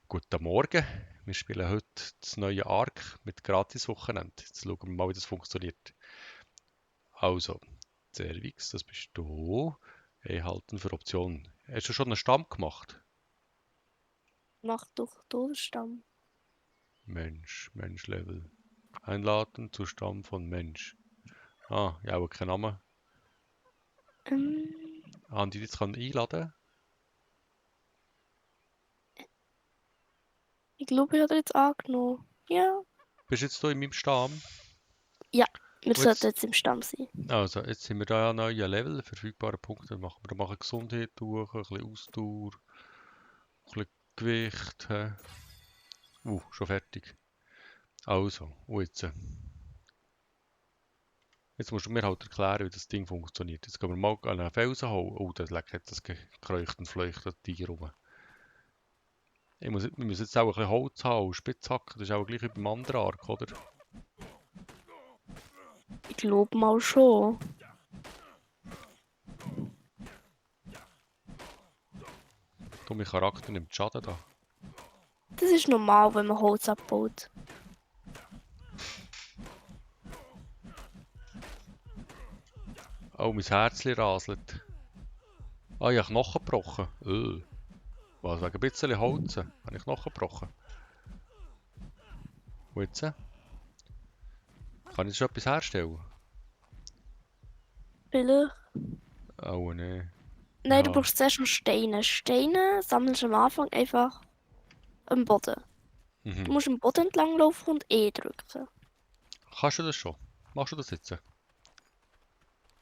Guten Morgen. Wir spielen heute das neue Ark mit Gratis-Wochenende. Jetzt schauen wir mal, wie das funktioniert. Also, Cervix, das bist du. Einhalten für Optionen. Hast du schon einen Stamm gemacht? Mach doch Stamm. Mensch-Level. Einladen zu Stamm von Mensch. Ah, ja, aber kein Name. Ähm, Haben die jetzt einladen? ich glaube, ich habe jetzt angenommen. Ja. Bist jetzt du in meinem Stamm? Ja, wir Und sollten jetzt, jetzt im Stamm sein. also, jetzt sind wir da an neuen Level, verfügbare Punkte. Wir machen Gesundheit durch, ein bisschen Ausdauer, ein bisschen Gewicht. Schon fertig. Also, und jetzt musst du mir halt erklären, wie das Ding funktioniert. Jetzt gehen wir mal an einen Felsen holen. Oh, da hat das gekreucht und fleuchtet Tier rum. Wir müssen jetzt auch ein bisschen Holz haben und Spitzhacken. Das ist auch gleich wie beim anderen Ark, oder? Ich glaube mal schon. Du, mein Charakter nimmt Schaden da. Das ist normal, wenn man Holz abbaut. Oh, mein Herzchen raselt. Ah, ich habe Knochen gebrochen. Was, wegen ein bisschen Holz? Habe ich Knochen gebrochen? Und jetzt? Kann ich schon etwas herstellen? Vielleicht. Oh, nee. Nein, du Ja. brauchst zuerst noch Steine. Steine sammelst du am Anfang einfach am Boden. Du Mhm. musst am Boden entlang laufen und E drücken. Kannst du das schon? Machst du das jetzt?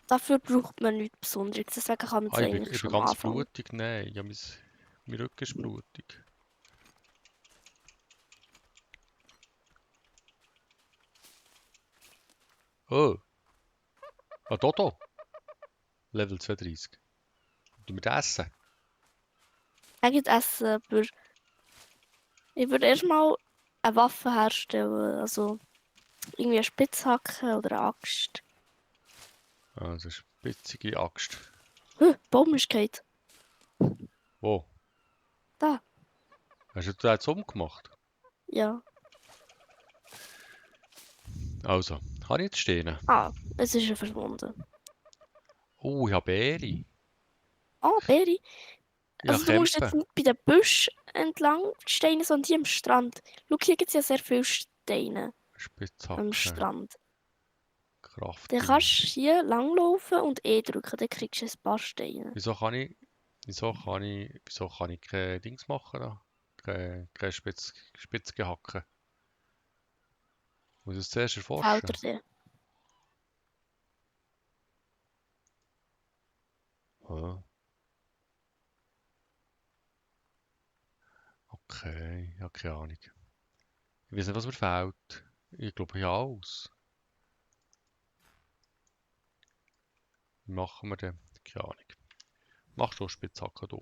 Dafür braucht man nichts Besonderes. Deswegen kann man Ah, es eigentlich ich bin schon am ganz Anfang. blutig. Nein, ja, mein Rücken ist blutig. Oh, Dodo. Level 32. Du mit essen? Eigentlich essen, aber ich würde erstmal eine Waffe herstellen. Also irgendwie eine Spitzhacke oder eine Axt. Also, spitzige Axt. Baum ist gefallen. Wo? Da, Hast du das jetzt umgemacht? ja. Also, habe ich jetzt stehen? Ah, es ist ja verschwunden. Oh, ich habe Beere. Ah, Beere. Ja, Also du musst jetzt Kämpfen. nicht bei den Büschen entlang die Steine, sondern hier am Strand. Schau, hier gibt es ja sehr viele Steine am Spitzhacke. Strand. Dann Crafting. kannst du hier langlaufen und E drücken, dann kriegst du ein paar Steine. Wieso kann ich... Wieso kann ich keine Dings machen da? Keine spitzige Hacke. Muss ich es zuerst Fällt erforschen? er dir? Ah, okay, ja, keine Ahnung. Ich weiß nicht, was mir fehlt. Ich glaube, ich habe alles. Wie machen wir denn? Keine Ahnung. Machst du Spitzhacke da?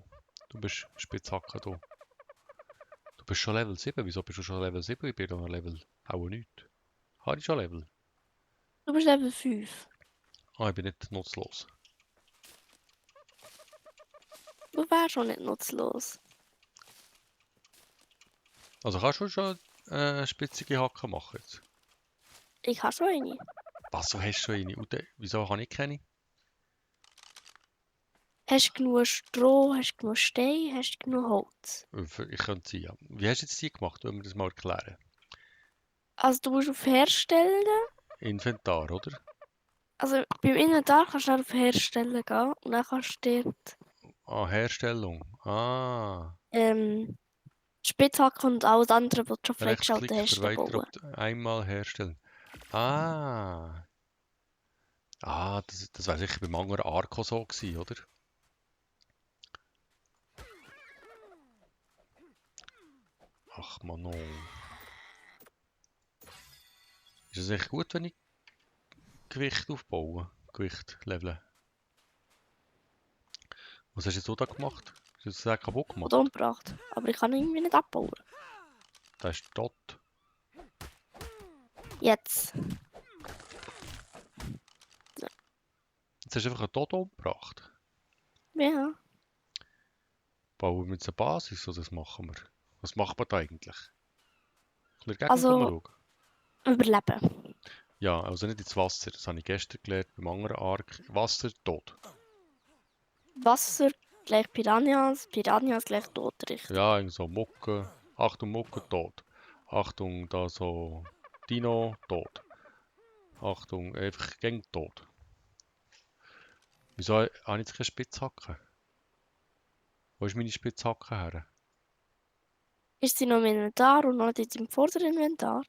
Du bist Spitzhacke da. Du bist schon Level 7. Wieso bist du schon Level 7? Ich bin doch noch Level auch nicht. Habe ich schon Level? Du bist Level 5. Ah, ich bin nicht nutzlos. Du wärst schon nicht nutzlos. Also kannst du schon spitzige Hacke machen jetzt? Ich habe schon eine. Was, du hast schon eine? Und wieso habe ich keine? Hast du genug Stroh, hast du genug Steine, hast du genug Holz? Ich könnte sie ja. Wie hast du jetzt die gemacht? Wollen wir das mal erklären? Also du musst auf Herstellen. Inventar, oder? Also beim Inventar kannst du dann auf Herstellen gehen und dann kannst du dort Ah, Herstellung. Ah, Spitzhacke und alles andere, was du schon freigeschaltet Rechtsklick für hast, dann weiter bauen. einmal herstellen. Ah, das wäre sicher beim anderen Arco so gewesen, oder? Ach Mann, oh. Ist es echt gut, wenn ich Gewicht aufbaue? Gewicht leveln. Was hast du da gemacht? Hast du das auch kaputt Oder gemacht? umgebracht. Aber ich kann ihn irgendwie nicht abbauen. Der ist tot. Jetzt. Jetzt hast du einfach einen Tod umgebracht. Ja. Bauen wir jetzt eine Basis oder das machen wir? Was macht man da eigentlich? In der Gegend Also rumschauen? überleben. Ja, also nicht ins Wasser. Das habe ich gestern gelernt beim anderen Ark. Wasser, tot. Wasser gleich Piranhas, Piranhas gleich Todricht. Ja, irgend so Mucke. Achtung, Mucke, tot. Achtung, da so Dino, tot. Achtung, einfach gäng tot. Wieso habe ich jetzt keine Spitzhacke? Wo ist meine Spitzhacke her? Ist sie noch im Inventar und noch nicht im vorderen Inventar?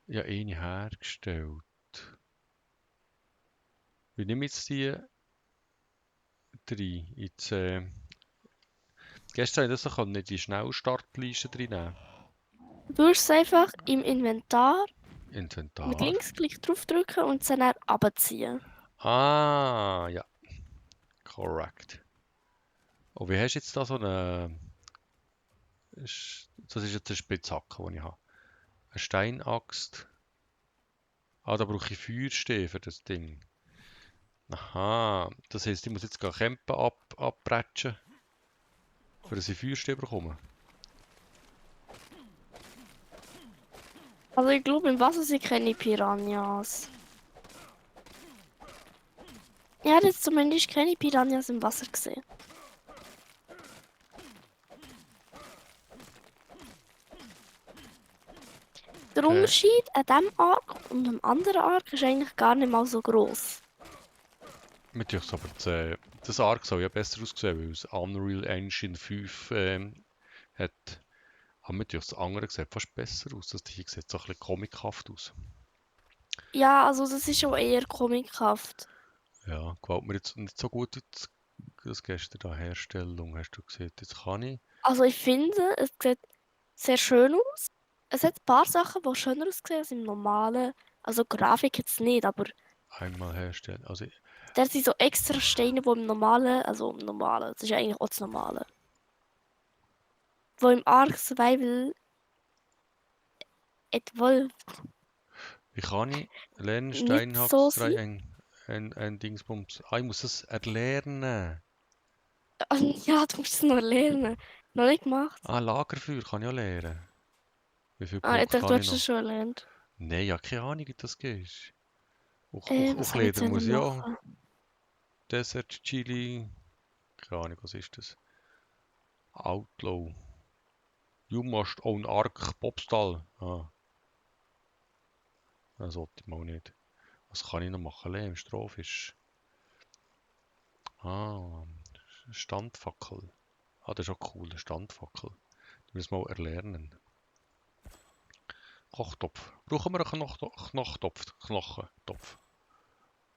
Ich habe eine hergestellt. Wie nehme ich jetzt die rein? Gestern habe ich das noch in die Schnellstartliste drin nehmen. Du musst es einfach im Inventar mit Inventar. Linksklick draufdrücken und es dann abziehen. Ah, ja, korrekt. Und wie hast du jetzt da so eine... Das ist jetzt eine Spitzhacke, die ich habe. Eine Steinaxt. Ah, da brauche ich Feuerstäbe für das Ding. Aha, das heisst, ich muss jetzt gleich Kämpfen abbretschen, für dass ich Feuerstäbe bekomme. Also ich glaube, im Wasser sind keine Piranhas. Ich habe jetzt zumindest keine Piranhas im Wasser gesehen. Der Okay. Unterschied an diesem Arc und dem anderen Arc ist eigentlich gar nicht mal so gross. Mir denkt aber, das Arc soll ja besser aussehen, weil es Unreal Engine 5 hat. Aber mir denkt, das andere sieht fast besser aus. Das hier sieht so ein bisschen comichaft aus. Ja, also das ist schon eher comichaft. Ja, gefällt mir jetzt nicht so gut wie das gestern da. Herstellung, hast du gesehen. Jetzt kann ich Also ich finde, es sieht sehr schön aus. Es hat ein paar Sachen, die schöner aussehen als im normalen. Also Grafik jetzt nicht, aber einmal herstellen. Also, da sind so extra Steine, die im normalen, also im normalen, das ist ja eigentlich auch das Normale. Wo im Ark Survival Evolved wie kann ich lernen, nicht so Steinhackserei, sind. ein Dingsbums. Ah, ich muss das erlernen. Ja, du musst es noch lernen. Noch nicht gemacht. Ah, Lagerfeuer kann ich auch lernen. Wie viele Ah, ich Punkte dachte, du habe ich hättest es noch? schon erlernt. Nein, ja, keine Ahnung, wie das geht. Was Auch soll ich jetzt Leder wieder muss ich auch. machen? Desert Chili. Keine Ahnung, was ist das? Outlaw. You must own Ark Bobstall. Ah, das sollte ich mal nicht. Was kann ich noch machen? Lehm, Strohfisch. Ah, Standfackel. Ah, das ist auch cool, eine Standfackel. Das müssen wir mal erlernen. Kochtopf. Brauchen wir einen Knochtopf? Knochentopf.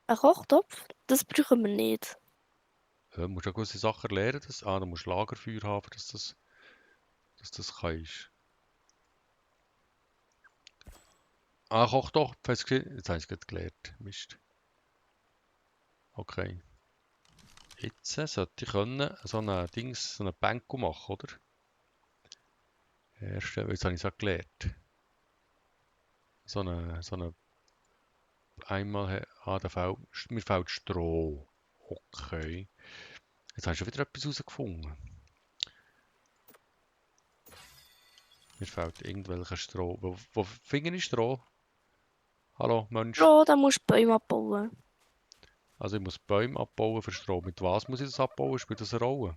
Ein Kochtopf? Das brauchen wir nicht. Musst du ja gewisse Sachen lernen. Da musst du Lagerfeuer haben, dass das kannst. Ah, Kochtopf, hast du gesehen? Jetzt habe ich es gerade gelernt. Mist. Okay. Jetzt sollte ich können so eine Dings, so eine Bänke machen, oder? Herstellen. Jetzt habe ich es auch gelernt. So eine mir fehlt Stroh. Okay. Jetzt hast du schon wieder etwas herausgefunden. Mir fehlt irgendwelcher Stroh. Wo finde ich Stroh? Hallo, Mensch. Bro, dann musst du Bäume abbauen. Also ich muss Bäume abbauen für Stroh. Mit was muss ich das abbauen? Spielt das eine Rolle?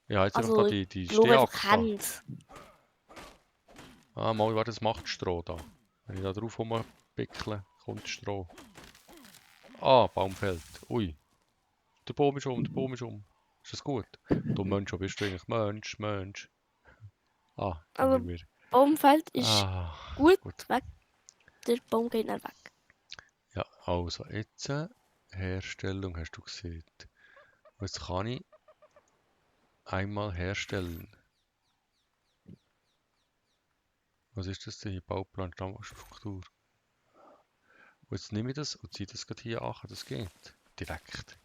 Ja, jetzt einfach da Also, ich die glaube einfach Stehachse da. Hände. Ah, mal, warte, das macht Stroh da. Wenn ich da drauf rumpickle, kommt Stroh. Ah, Baum fällt. Ui, der Baum ist um, der Baum ist um. Ist das gut? Du Mensch, wo bist du eigentlich? Mensch, Mensch. Ah, hinter Also, mir. Baumfeld ist Ah, gut gut. weg. Der Baum geht nicht weg. Ja, also jetzt Herstellung hast du gesehen. Und jetzt kann ich einmal herstellen. Was ist das denn hier? Bauplan, Stammstruktur. Und jetzt nehme ich das und ziehe das gerade hier an. Das geht. Direkt.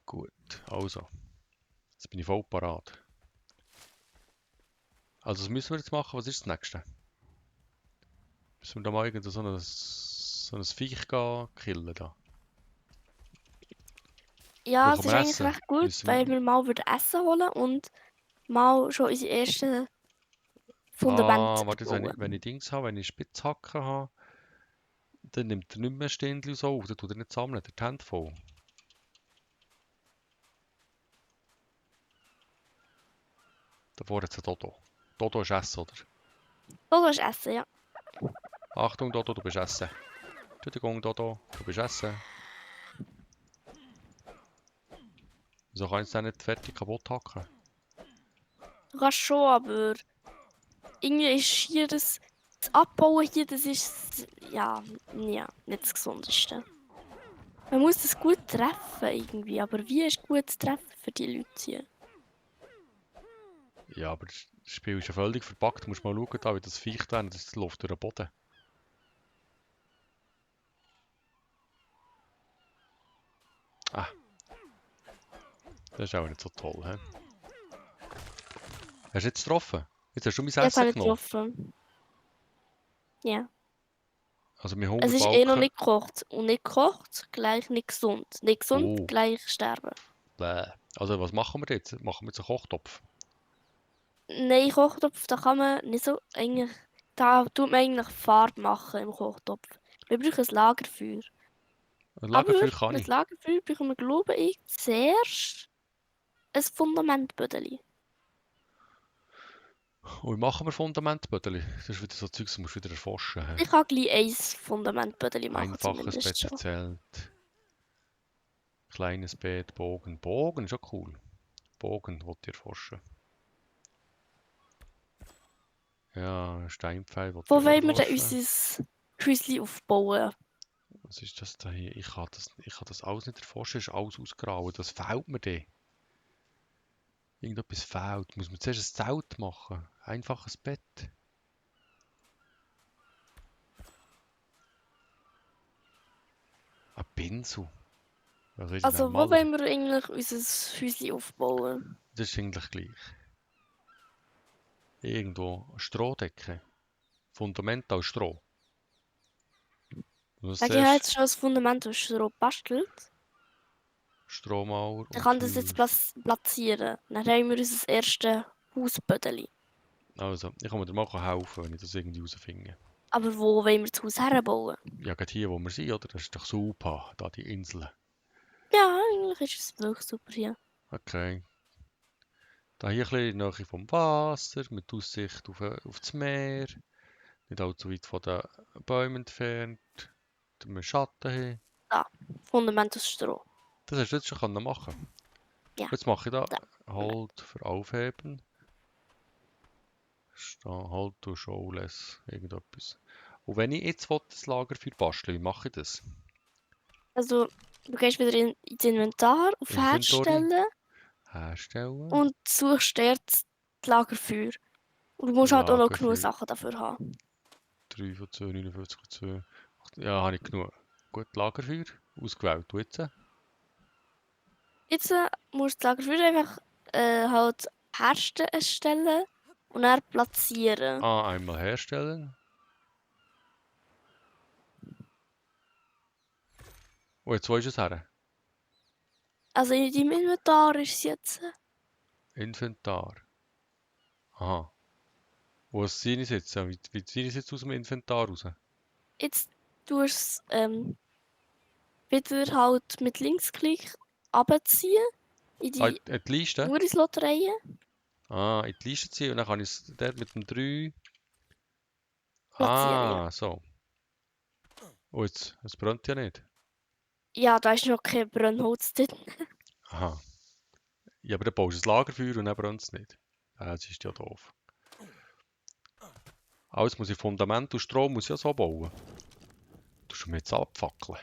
Gut, also. Jetzt bin ich voll parat. Also was müssen wir jetzt machen? Was ist das nächste? Müssen wir da mal irgend so ein Viech killen da? Ja, es Brauchen ist wir eigentlich Essen? recht gut, weil Müssen wir mal würden Essen holen und mal schon unsere ersten Ah, Fundamente warte, jetzt, bauen. wenn ich Dings habe, wenn ich Spitzhacken habe, dann nimmt er nicht mehr Stindel so auf, dann tut er nicht sammeln, der die Hände voll. Davor hat es ein Dodo. Dodo ist Essen, oder? So kannst du essen, ja. Achtung, Dodo, du bist Essen. Entschuldigung, Dodo, du bist Essen. Wieso kann ich es dann nicht fertig kaputt hacken? Du kannst schon, aber irgendwie ist hier das Abbauen hier, das ist, ja, nicht das Gesundeste. Man muss das gut treffen irgendwie, aber wie ist gut zu treffen für die Leute hier? Ja, aber das Spiel ist ja völlig verpackt. Du musst mal schauen, da, wie das Viech da, das läuft durch den Boden. Ah, das ist auch nicht so toll, hä? Hast du jetzt getroffen? Jetzt hast du mein Jetzt Essen habe ich genommen. getroffen. Ja. Also mein Es ist eh noch Hungerbalken. nicht gekocht. Und nicht gekocht, gleich nicht gesund. Nicht gesund, Oh, gleich sterben. bäh. Also was machen wir jetzt? Machen wir jetzt einen Kochtopf? Nein, Kochtopf, da kann man nicht so eigentlich. Da tut man eigentlich Farbe machen im Kochtopf. Wir brauchen ein Lagerfeuer. Ein Aber Lagerfeuer für kann das ich. Lagerfeuer brauchen wir, glaube ich, zuerst ein Fundamentbödeli. Und wie machen wir Fundamentbödeli? Das ist wieder so Zeug, das musst du wieder erforschen. Hä? Ich kann gleich ein Fundamentbödeli machen, Einfaches zumindest schon. Bettezelt, kleines Bett, Bogen. Bogen ist auch cool. Bogen wollt ihr erforschen. Ja, Steinpfeil wollt ihr Wo auch wollen wir denn erforschen. unser Häuschen aufbauen? Was ist das da hier? Ich kann das alles nicht erforschen, ist alles ausgrauen. Das fehlt mir dann. Irgendetwas fehlt. Muss man zuerst ein Zelt machen? Einfaches Bett. Ein Pinsel. Was ist denn ein Also, wo Maler? wollen wir eigentlich unser Häuschen aufbauen? Das ist eigentlich gleich. Irgendwo eine Strohdecke. Fundament aus Stroh. Du musst Sag ich habe zuerst jetzt schon das Fundament aus Stroh gebastelt. Strohmauer Dann und kann das jetzt Tür. platzieren. Dann haben wir unser erstes Hausbödeli. Also, ich kann dir mal helfen, wenn ich das irgendwie herausfinde. Aber wo wollen wir das Haus herbauen? Ja, gerade hier, wo wir sind, oder? Das ist doch super, da die Insel. Ja, eigentlich ist es wirklich super hier. Okay. Da hier ein bisschen in der Nähe vom Wasser, mit Aussicht auf das Meer. Nicht allzu weit von den Bäumen entfernt. Da wir Schatten haben. Da, Fundament aus Stroh. Das hast du jetzt schon machen können. Ja, Jetzt mache ich da da. Fundament. Halt für Aufheben. Halt to Showless. Irgendetwas. Und wenn ich jetzt das Lagerfeuer basteln wie mache ich das? Also, du gehst wieder ins Inventar, auf Inventory. Herstellen Herstellen. und suchst dort das Lagerfeuer. Und du musst halt auch noch genug Lagerfeuer. Sachen dafür haben. 3 von 2, 59 von 2. Ja, habe ich genug. Gut, Lagerfeuer. Ausgewählt. Du jetzt? Jetzt musst du das Lagerfeuer einfach halt herstellen und dann platzieren. Ah, einmal herstellen. Und jetzt, wo ist es her? Also in deinem Inventar ist es jetzt. Inventar. Aha. Wo ziehe ich es jetzt? Wie ziehe ich es jetzt aus dem Inventar raus? Jetzt tust du es wieder halt mit Linksklick abziehen in Ah, die in die Liste? nur ins Lotterie Ah, in die Liste ziehen und dann kann ich es dort mit dem 3. platzieren. Ja. Ah, so. Oh, jetzt, es brennt ja nicht. Ja, da ist noch kein Brennholz drin. Aha. Ja, aber dann baust du ein Lagerfeuer und dann brennt es nicht. Das ist ja doof. Alles muss ich Fundament und Strom muss ich ja so bauen. Du musst mir jetzt abfackeln.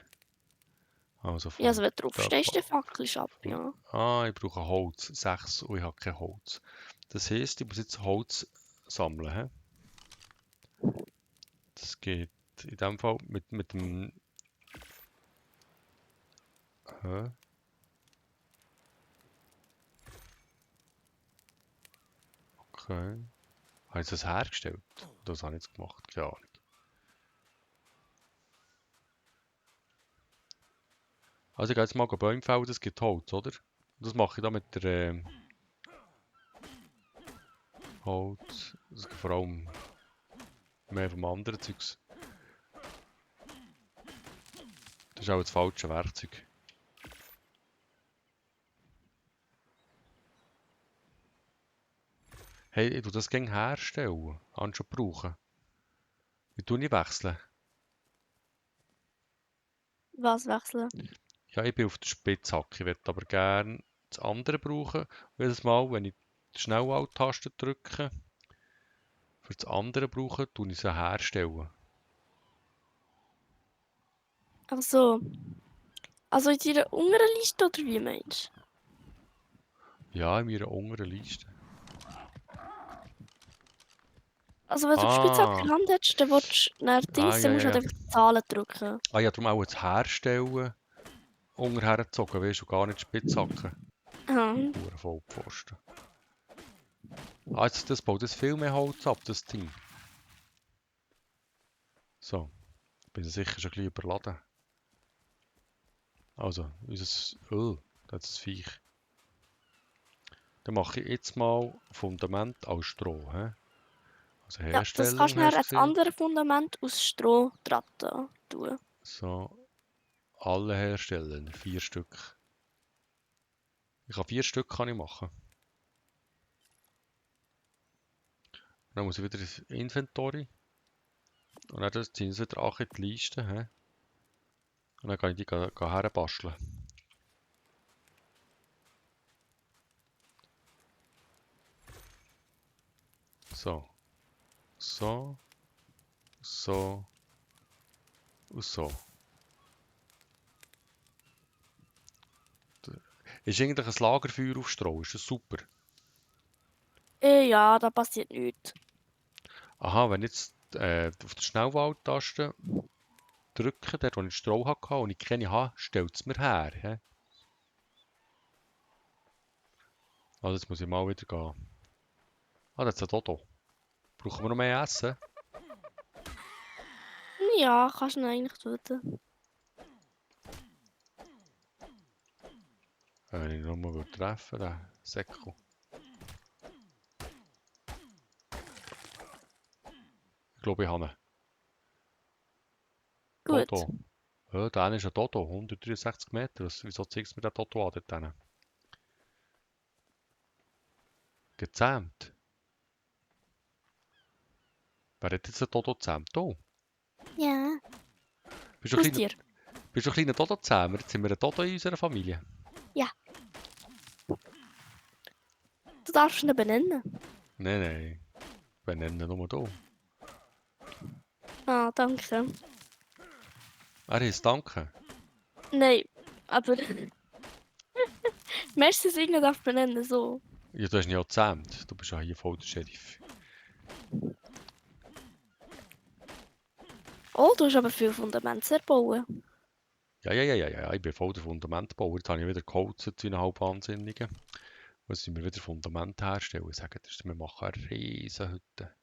Also Ja, also von wenn du drauf stehst, dann fackelst du ab, ja. Ah, ich brauche Holz. 6 und ich habe kein Holz. Das heisst, ich muss jetzt Holz sammeln. He? Das geht in dem Fall mit dem... Hä? Okay. Habe ich das hergestellt? Das habe ich jetzt gemacht, keine Ahnung. Also ich gehe jetzt mal Bäume fällen, das gibt Holz, oder? Das mache ich da mit der Holz. Das gibt vor allem mehr vom anderen Zeugs. Das ist auch das falsche Werkzeug. Hey, ich tu das gegen herstellen. Anstatt brauchen. Wie tue ich wechseln? Was wechseln? Ja, ich bin auf der Spitzhacke. Ich möchte aber gerne das andere brauchen. Und jedes Mal, wenn ich die Schnell-Alt-Taste drücke, für das andere brauche, tue ich sie herstellen. Ach so. Also in deiner unteren Liste oder wie meinst Ja, in meiner unteren Liste. du? Also wenn du die Spitzhacke in Ah, der Hand hättest, dann willst du nach ah, Dings, dann ja, ja, musst du halt ja. einfach die Zahlen drücken. Ah, ja, darum auch das Herstellen unterher gezogen, weißt du, gar nicht Spitzhacke. Aha. Hure Vollpfosten. Ah, jetzt, das baut das viel mehr Holz ab, das Ding. So, bin sicher schon ein bisschen überladen. Also, unser Öl, das ist das Viech. Dann mache ich jetzt mal Fundament aus Stroh. He? Also Ja, das kannst Herstellung du nachher hast du als gesehen. andere Fundament aus Stroh dran tun. So, alle herstellen, 4 Stück. Ich kann 4 Stück kann ich machen. Dann muss ich wieder ins Inventory. Und dann ziehen sie wieder in die Liste. He? Und dann kann ich die herbasteln. So, so, so und so. Ist eigentlich ein Lagerfeuer auf Stroh, ist das super. Ja, da passiert nichts. Aha, wenn ich jetzt auf die Schnellwahltaste drücke, dort wo ich Stroh hatte und ich keine habe, stellt es mir her. He? Also jetzt muss ich mal wieder gehen. Ah, das ist ein Dodo. Brauchen wir noch mehr Essen? Ja, kannst du ihn eigentlich tun. Wenn ich ihn nochmal treffen will, den Säckel. Ich glaube, ich habe einen. Gut. Dodo. Ja, der eine ist ein Dodo, 163 Meter. Wieso zeigt es mir den Dodo an dort hinten? Gezähmt. Wer hat jetzt einen Dodo gezähmt? Du? Ja. Bist du ein kleiner, Haustier. bist du ein kleiner Dodo-Zähmer? Jetzt sind wir ein Dodo in unserer Familie. Ja. Du darfst ihn benennen. Nein, nein. Wir nennen ihn nur du. Ah, danke. Er ist Danke. Nein, aber Merci Signe darf benennen, so. Ja, du hast ihn ja gezähmt. Du bist ja hier voll der Sheriff. Oh, du hast aber viel Fundamente erbauen. Ja, ja, ja, ja, ja. Ich bin voll der Fundamentbauer. Jetzt habe ich wieder geholzt zu einer halb Wahnsinnigen. Muss ich mir wieder Fundament herstellen. Ich sage, wir machen eine riesen Hütte.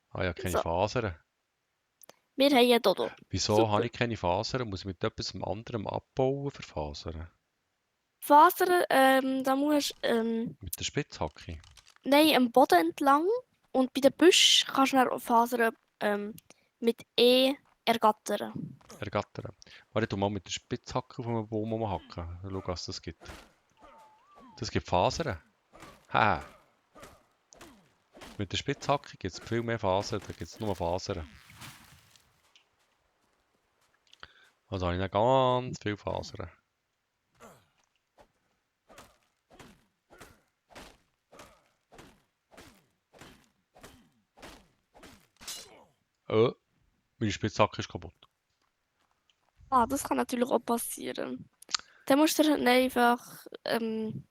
Ah ja, keine So, Fasern. wir haben einen Dodo. Wieso Super. habe ich keine Fasern? Muss ich mit etwas anderem abbauen für Fasern? Fasern, da musst du, Mit der Spitzhacke? nein, am Boden entlang und bei den Büschen kannst du dann auch Fasern mit E ergattern. Ergattern. Warte, tu mal mit der Spitzhacke auf einem Baum hacken. Schau, was das gibt. Das gibt Fasern. Ha! Mit der Spitzhacke gibt es viel mehr Fasern. Da gibt es nur Fasern. Also habe ich dann ganz viele Fasern. Meine Spitzhacke ist kaputt. Ah, das kann natürlich auch passieren. Dann musst du dann einfach eine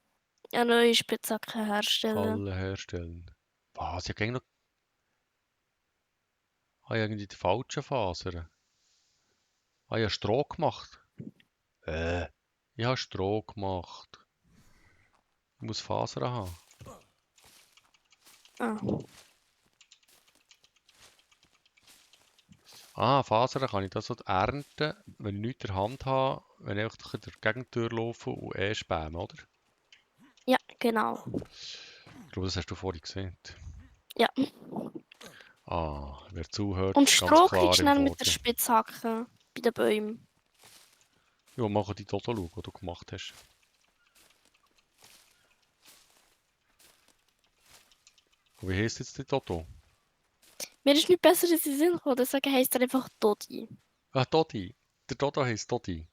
neue Spitzhacke herstellen. Alle herstellen. Was? Ich habe noch irgendwie die falschen Fasern. Ah, ich habe Stroh gemacht. Ich habe Stroh gemacht. Ich muss Fasern haben. Ah, Ah, Fasern kann ich das so ernten, wenn ich nichts in der Hand habe. wenn ich einfach durch die Gegentür laufe und spammen, oder? Ja, genau. Ich glaube, das hast du vorhin gesehen. Ja. Ah, wer zuhört, Und ganz Stroh klar kriegst du im dann mit der Vorteil. Spitzhacke bei den Bäumen. Ja, machen die Toto schauen, was du gemacht hast. Und wie heisst jetzt die Toto? Mir ist nichts Besseres in den Sinn gekommen, deswegen heisst er einfach Dodi. Ah, Toti. Der Toto heisst Toti.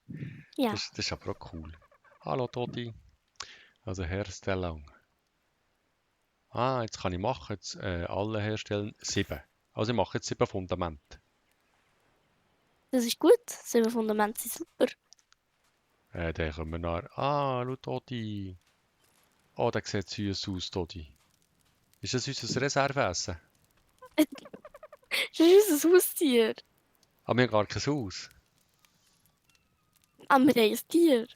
Ja. Das ist aber auch cool. Hallo Toti. Also Herstellung. Ah, jetzt kann ich machen, jetzt alle herstellen 7. Also ich mache jetzt 7 Fundamente. Das ist gut. 7 Fundamente sind super. Dann kommen wir nach. Ah, schau Toti. Oh, der sieht süß aus, Toti. Ist das unser Reserveessen? Das ist unser Haustier. Aber wir haben gar kein Haus. Aber wir haben ein Tier.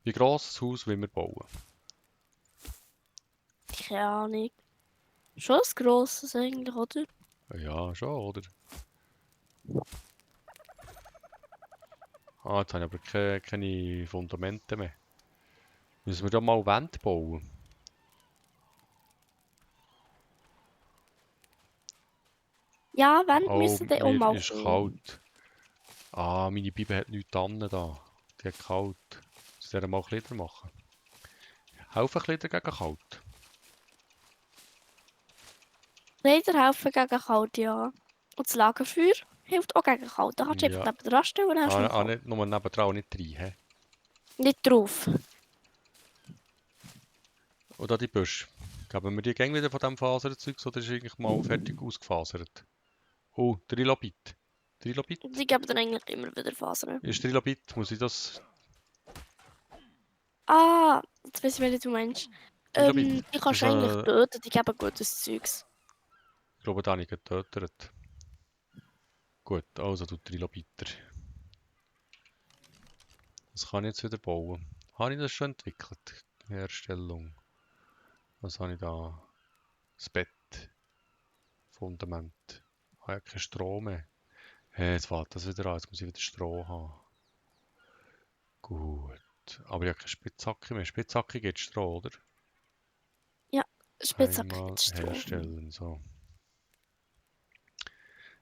Wie grosses Haus wollen wir bauen? Keine Ahnung. Schon ein grosses eigentlich, oder? Ja, schon, oder? Ah, jetzt habe ich aber keine Fundamente mehr. Müssen wir da mal Wände bauen? Ja, Wände Oh, müssen dann auch mir mal ist kommen. kalt. Ah, meine Bibel hat nichts an da. Die hat kalt. Soll ich mal Kleider machen? Helfen Kleider gegen kalt? Kleider helfen gegen Kalt, ja. Und das Lagerfeuer hilft auch gegen Kalt. Da kannst du einfach Ja. neben dran stellen und dann hast du noch Kalt. Nicht nur nebendran, nicht rein. He? Nicht drauf. Oder die Büsche. Geben wir die gäng wieder von diesem Faserzeugs oder ist eigentlich mal fertig ausgefasert? Oh, Trilobit. Trilobit? Die geben dann eigentlich immer wieder Fasern. Ist Trilobit? Muss ich das... Ah, jetzt weiss ich, welche du meinst. Trilobit? Die Das kannst ist du eigentlich eine... töten, die geben gutes Zeugs. Ich glaube, da habe ich getötet. Gut, also du Trilobiter. Das kann ich jetzt wieder bauen. Habe ich das schon entwickelt? Herstellung. Was habe ich da? Das Bett. Fundament. Ich habe kein Stroh mehr. Hey, jetzt fällt das wieder an. Jetzt muss ich wieder Stroh haben. Gut. Aber ich habe keine Spitzhacke mehr. Spitzhacke geht Stroh, oder? Ja, Spitzhacke Einmal mit Stroh. herstellen. So.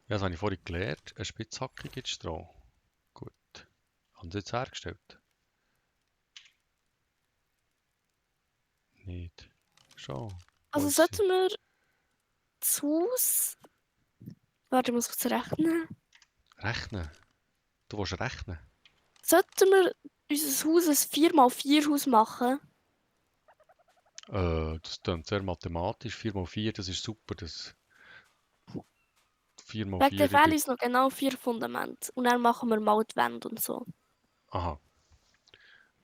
Ja, das habe ich vorhin gelernt. Eine Spitzhacke gibt Stroh. Gut. Haben sie jetzt hergestellt? Nicht. Schon. Wo Also ist sie? sollten wir das Haus... Warte, ich muss kurz rechnen. Rechnen. Du willst rechnen? Sollten wir unser Haus ein 4x4 Haus machen? Das klingt sehr mathematisch. 4 mal 4, das ist super. Das 4 mal Wegen der 4 fehlen ergibt... uns noch genau 4 Fundamente. Und dann machen wir mal die Wände und so. Aha.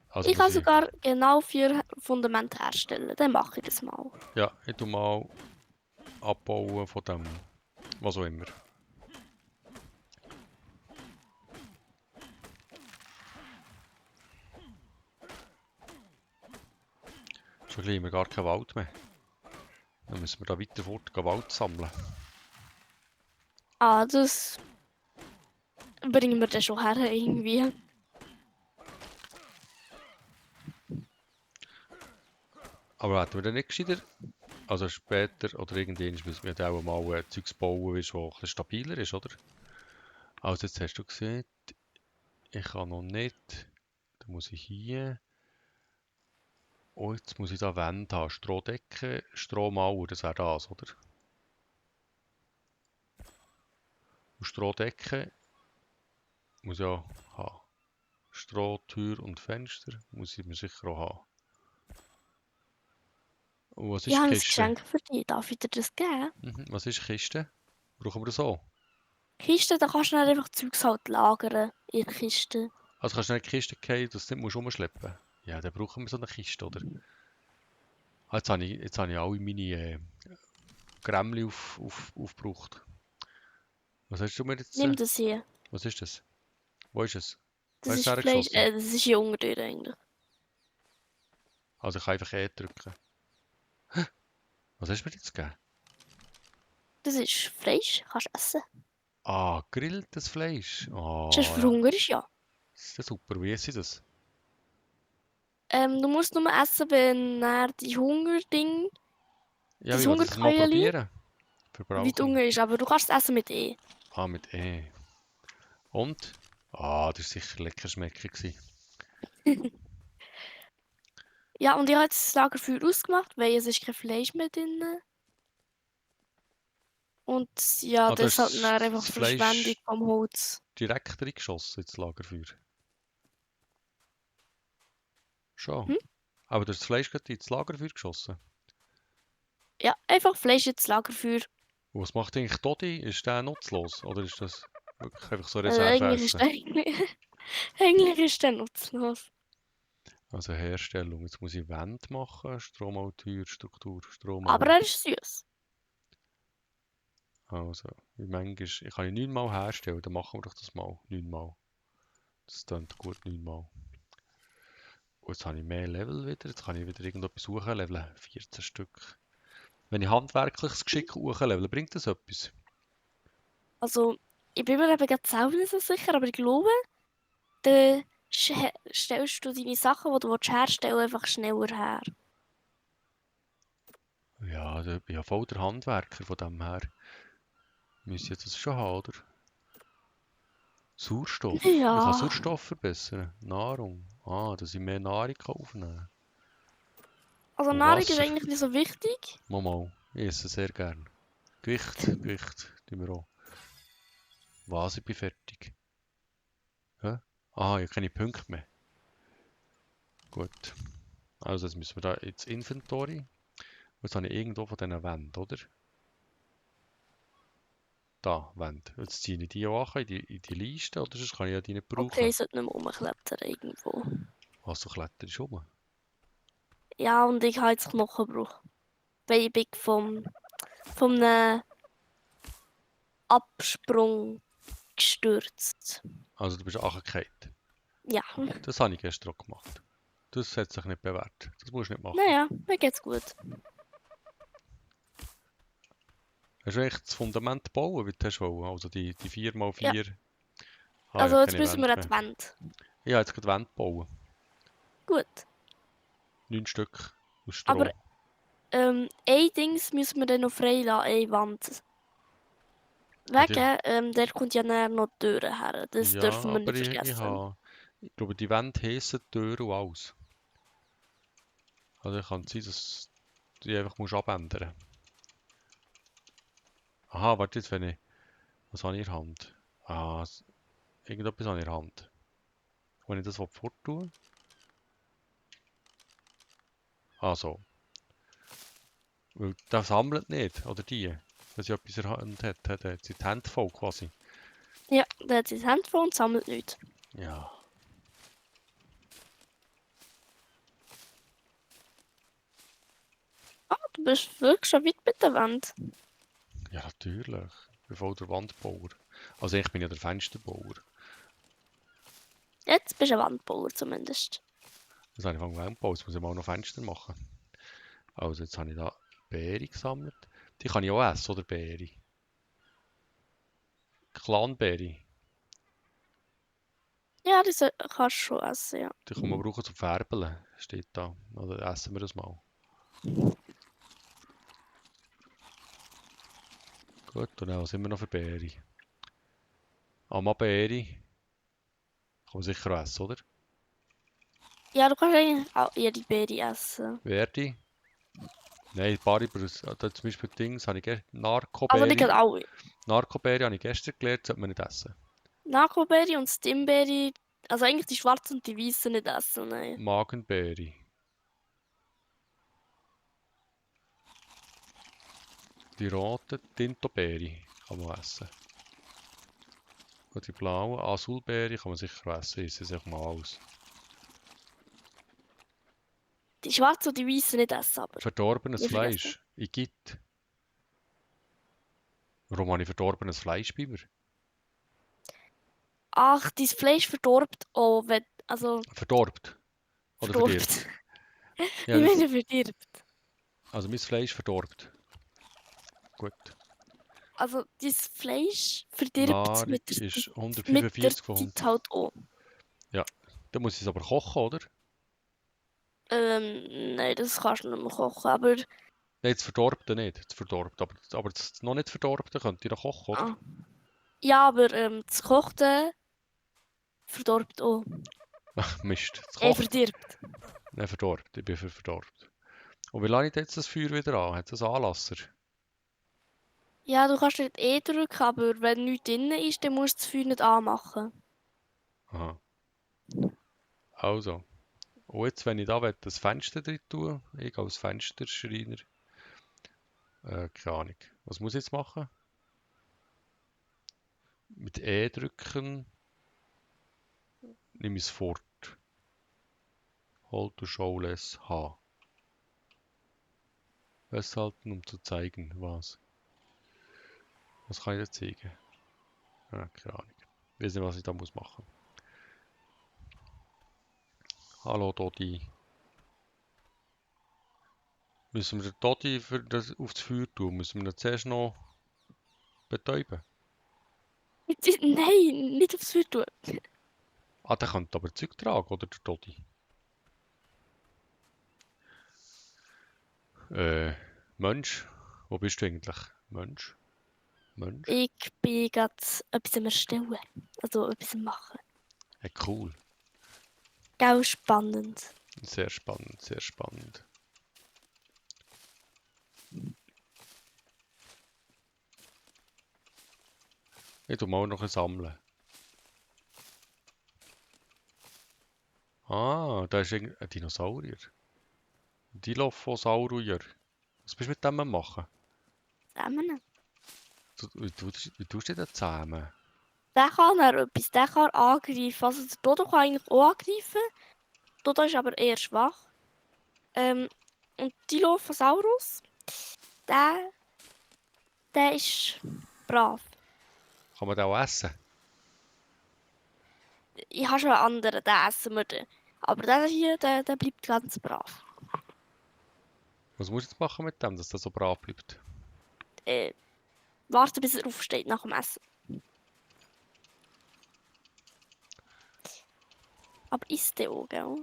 Also Ich muss kann ich... sogar genau 4 Fundamente herstellen. Dann mache ich das mal. Ja, ich tu mal abbauen von dem... Was auch immer. Schon gleich haben wir gar keinen Wald mehr. Dann müssen wir da weiter fort Wald sammeln. Ah, das bringen wir dann schon her irgendwie. Aber hätten wir dann nicht gescheiter... Also später oder irgendwann müssen wir dann auch mal Zeugs bauen, weißt, wo ein bisschen stabiler ist, oder? Also jetzt hast du gesehen, ich kann noch nicht. Da muss ich hier... Oh, jetzt muss ich da Wände haben. Strohdecke, Strohmauer, das wäre das, oder? Und Strohdecke muss ich auch haben. Strohtür und Fenster muss ich mir sicher auch haben. Und was Ich ist habe ein Kiste? Geschenk für dich. Darf ich dir das geben? Was ist Kiste? Brauchen wir das auch? Kiste, da kannst du dann einfach Zeugs halt lagern in der Kiste. Also kannst du nicht eine Kiste gehen, dass du nicht musst rumschleppen musst? Ja, dann brauchen wir so eine Kiste, oder? Ah, jetzt habe ich alle meine Grämmli aufgebraucht. Was hast du mir jetzt? Nimm das hier. Was ist das? Wo ist es? Das Wer ist ist Fleisch. hergeschossen? Das ist hier unten drin eigentlich. Also ich kann einfach E drücken. Was hast du mir jetzt gegeben? Das ist Fleisch. Kannst du essen. Ah, grilltes Fleisch. Sonst Oh, ja. verhungerst du ja. Das ist ja super. Wie ist das? Du musst nur essen, wenn er die Hungerding, Ja, das wie will ich das mal Hungerkeulchen, probieren? wie du Verbrauchen. Hunger ist, aber du kannst es essen mit E. Ah, mit E. Und? Ah, das war sicher lecker schmeckig gewesen. Ja, und ich habe jetzt das Lagerfeuer ausgemacht, weil es ist kein Fleisch mehr drin. Und ja, Ah, du das ist halt dann hast einfach das Verschwendung Fleisch vom Holz. direkt reingeschossen ins Lagerfeuer. Schon. Hm? Aber du hast das Fleisch gerade ins Lagerfeuer geschossen. Ja, einfach Fleisch ins Lagerfeuer. Und was macht eigentlich Dodi? Ist der nutzlos? Oder ist das wirklich einfach so Eigentlich ist Reserveessen? eigentlich ist der nutzlos. Also Herstellung. Jetzt muss ich Wände machen. Stromaltür, Struktur, Aber Stromal. er ist süß. Also, wie manchmal. Ich kann ihn 9-mal herstellen. Dann machen wir doch das mal. 9-mal. Das klingt gut, 9-mal. Und jetzt habe ich mehr Level wieder. Jetzt kann ich wieder irgendetwas suchen. Level 14 Stück. Wenn ich handwerkliches Geschick hochlevel, bringt das etwas? Also, ich bin mir eben gerade selber nicht so sicher, aber ich glaube, dann stellst du deine Sachen, die du herstellen willst, einfach schneller her. Ja, ich bin ja voll der Handwerker von dem her. Müsste ich das schon haben, oder? Sauerstoff. Wie kann Ja, Sauerstoff verbessern? Nahrung. Ah, dass ich mehr Nahrung kann aufnehmen kann. also Und Nahrung ist Wasser. eigentlich nicht so wichtig. Mal. Ich esse sehr gern. Gewicht tun wir auch. Was, ich bin fertig. Hä? Ah, ich habe keine Punkte mehr. Gut. Also jetzt müssen wir da ins Inventory. Jetzt habe ich irgendwo von diesen Wänden, oder? Da, Wände. Jetzt ziehe ich die auch an in die Liste, oder sonst kann ich ja die nicht Okay, brauchen. ich sollte nicht mehr rumklettern irgendwo. Was, du kletterst rum? Ja, und ich habe jetzt Knochenbruch. Weil ich bin vom einem Absprung gestürzt. Also du bist angekleidet. Ja, Das habe ich gestern auch gemacht. Das hat sich nicht bewährt. Das musst du nicht machen. naja, mir geht's gut. Hast du echt das Fundament gebaut, wie du hast wollen? Also die Ja, 4x4. Ah, ja, also jetzt keine müssen Wände wir an mehr. die Wand. Ich habe jetzt gerade Wände bauen. Gut. 9 Stück aus Aber Stroh. ein Dings müssen wir dann noch freilassen, eine Wand. Ja, die, Wegen, der kommt ja näher noch die Türen her. Das ja, dürfen wir aber nicht ich vergessen. habe... Ich glaube, die Wände heissen die Tür und alles. Also kann es sein, dass du die einfach musst abändern. Aha, warte jetzt, wenn ich... Was habe ich in der Hand? Ah, irgendetwas habe ich in der Hand. Wenn ich das forttue... Ah, so. Weil der sammelt nicht, oder die. Wenn sie etwas in der Hand hat sie die Hände voll quasi. Ja, der hat sein Handphone und sammelt nichts. Ja. Ah, du bist wirklich schon weit mit der Wand. Ja, natürlich. Ich bin voll der Wandbauer. Also ich bin ja der Fensterbauer. Jetzt bist du ein Wandbauer zumindest. Das habe ich von Wandbau. Jetzt muss ich mal noch Fenster machen. Also jetzt habe ich da Beere gesammelt. Die kann ich auch essen, oder Beere? Clanbeere. Ja, das kannst du schon essen, ja. Die kann man brauchen zum Färbeln. Steht da. Oder essen wir das mal. Gut, und dann was sind wir noch für Beere? Amabeere. Kann man sicher auch essen, oder? Ja, du kannst eigentlich auch jede Beere essen. Verdi. Nein, Baribus. Da zum Beispiel Dings habe ich Also nicht Narcobeere. gerade alle. Narcobeere habe ich gestern gelernt, sollte man nicht essen. Nakobeere und Stimbeere, also eigentlich die schwarzen und die weißen nicht essen, nein. Magenbeere. Die roten Tintobeere kann man essen. Und die blauen Azulbeere kann man sicher essen. Ich esse auch mal aus. Die schwarzen und die weißen nicht essen, aber Verdorbenes nicht vergessen. Fleisch. Igitt. Warum habe ich verdorbenes Fleisch bei mir? Ach, dein Fleisch verdorbt auch, wenn, also Verdorbt. Oder verdirbt. verdorbt. Ja, Ich meine verdirbt. also mein Fleisch verdorbt. Gut. Also dein Fleisch verdirbt Nahrung ist mit der 145 von Zeit halt auch. Dann muss ich es aber kochen, oder? Nein, das kannst du nicht mehr kochen, aber... Nein, das Verdorbte nicht. Das Verdorbte. Aber das noch nicht Verdorbte könnt ihr noch kochen, oder? Ah. Ja, aber das Kochte verdorbt auch. Ach, Mist. Das Kocht. Verdirbt. Nein, verdorbt. Ich bin für verdorbt. Und wie lange ich jetzt das Feuer wieder an? Hat es einen Anlasser? Ja, du kannst nicht E drücken, aber wenn nichts drin ist, dann musst du das Feuer nicht anmachen. Aha. Also. Und jetzt, wenn ich da das Fenster drin tue, ich als Fensterschreiner, keine Ahnung. Was muss ich jetzt machen? Mit E drücken, nehme ich es fort. Hold to show less H. Festhalten, um zu zeigen, was. Was kann ich da zeigen? Keine Ahnung. Ich weiß nicht, was ich da muss machen. Hallo Dodi. Müssen wir den Dodi für das aufs Feuer tun? Müssen wir ihn zuerst noch betäuben? Nein, nicht aufs Feuer tun. Ah, der könnte aber Zeug tragen, oder der Dodi? Mensch? Wo bist du eigentlich? Mensch? Mensch? Ich bin gerade etwas am Erstellen. Also etwas am Machen. Cool. Gell, spannend. Sehr spannend, sehr spannend. Ich tu mal noch ein sammeln. Ah, da ist ein Dinosaurier. Ein Dilophosaurier. Was bist du mit dem am machen? Zusammen. Wie tust du den zusammen? Der kann er etwas, der kann angreifen. Also der Dodo kann eigentlich auch angreifen. Dodo ist aber eher schwach. Und Dilophosaurus, der, der ist brav. Kann man den auch essen? Ich habe schon einen anderen, den essen wir dann. Aber der hier, der bleibt ganz brav. Was muss ich jetzt machen mit dem, dass der so brav bleibt? Warte, bis er aufsteht nach dem Essen. Aber isst der auch, gell?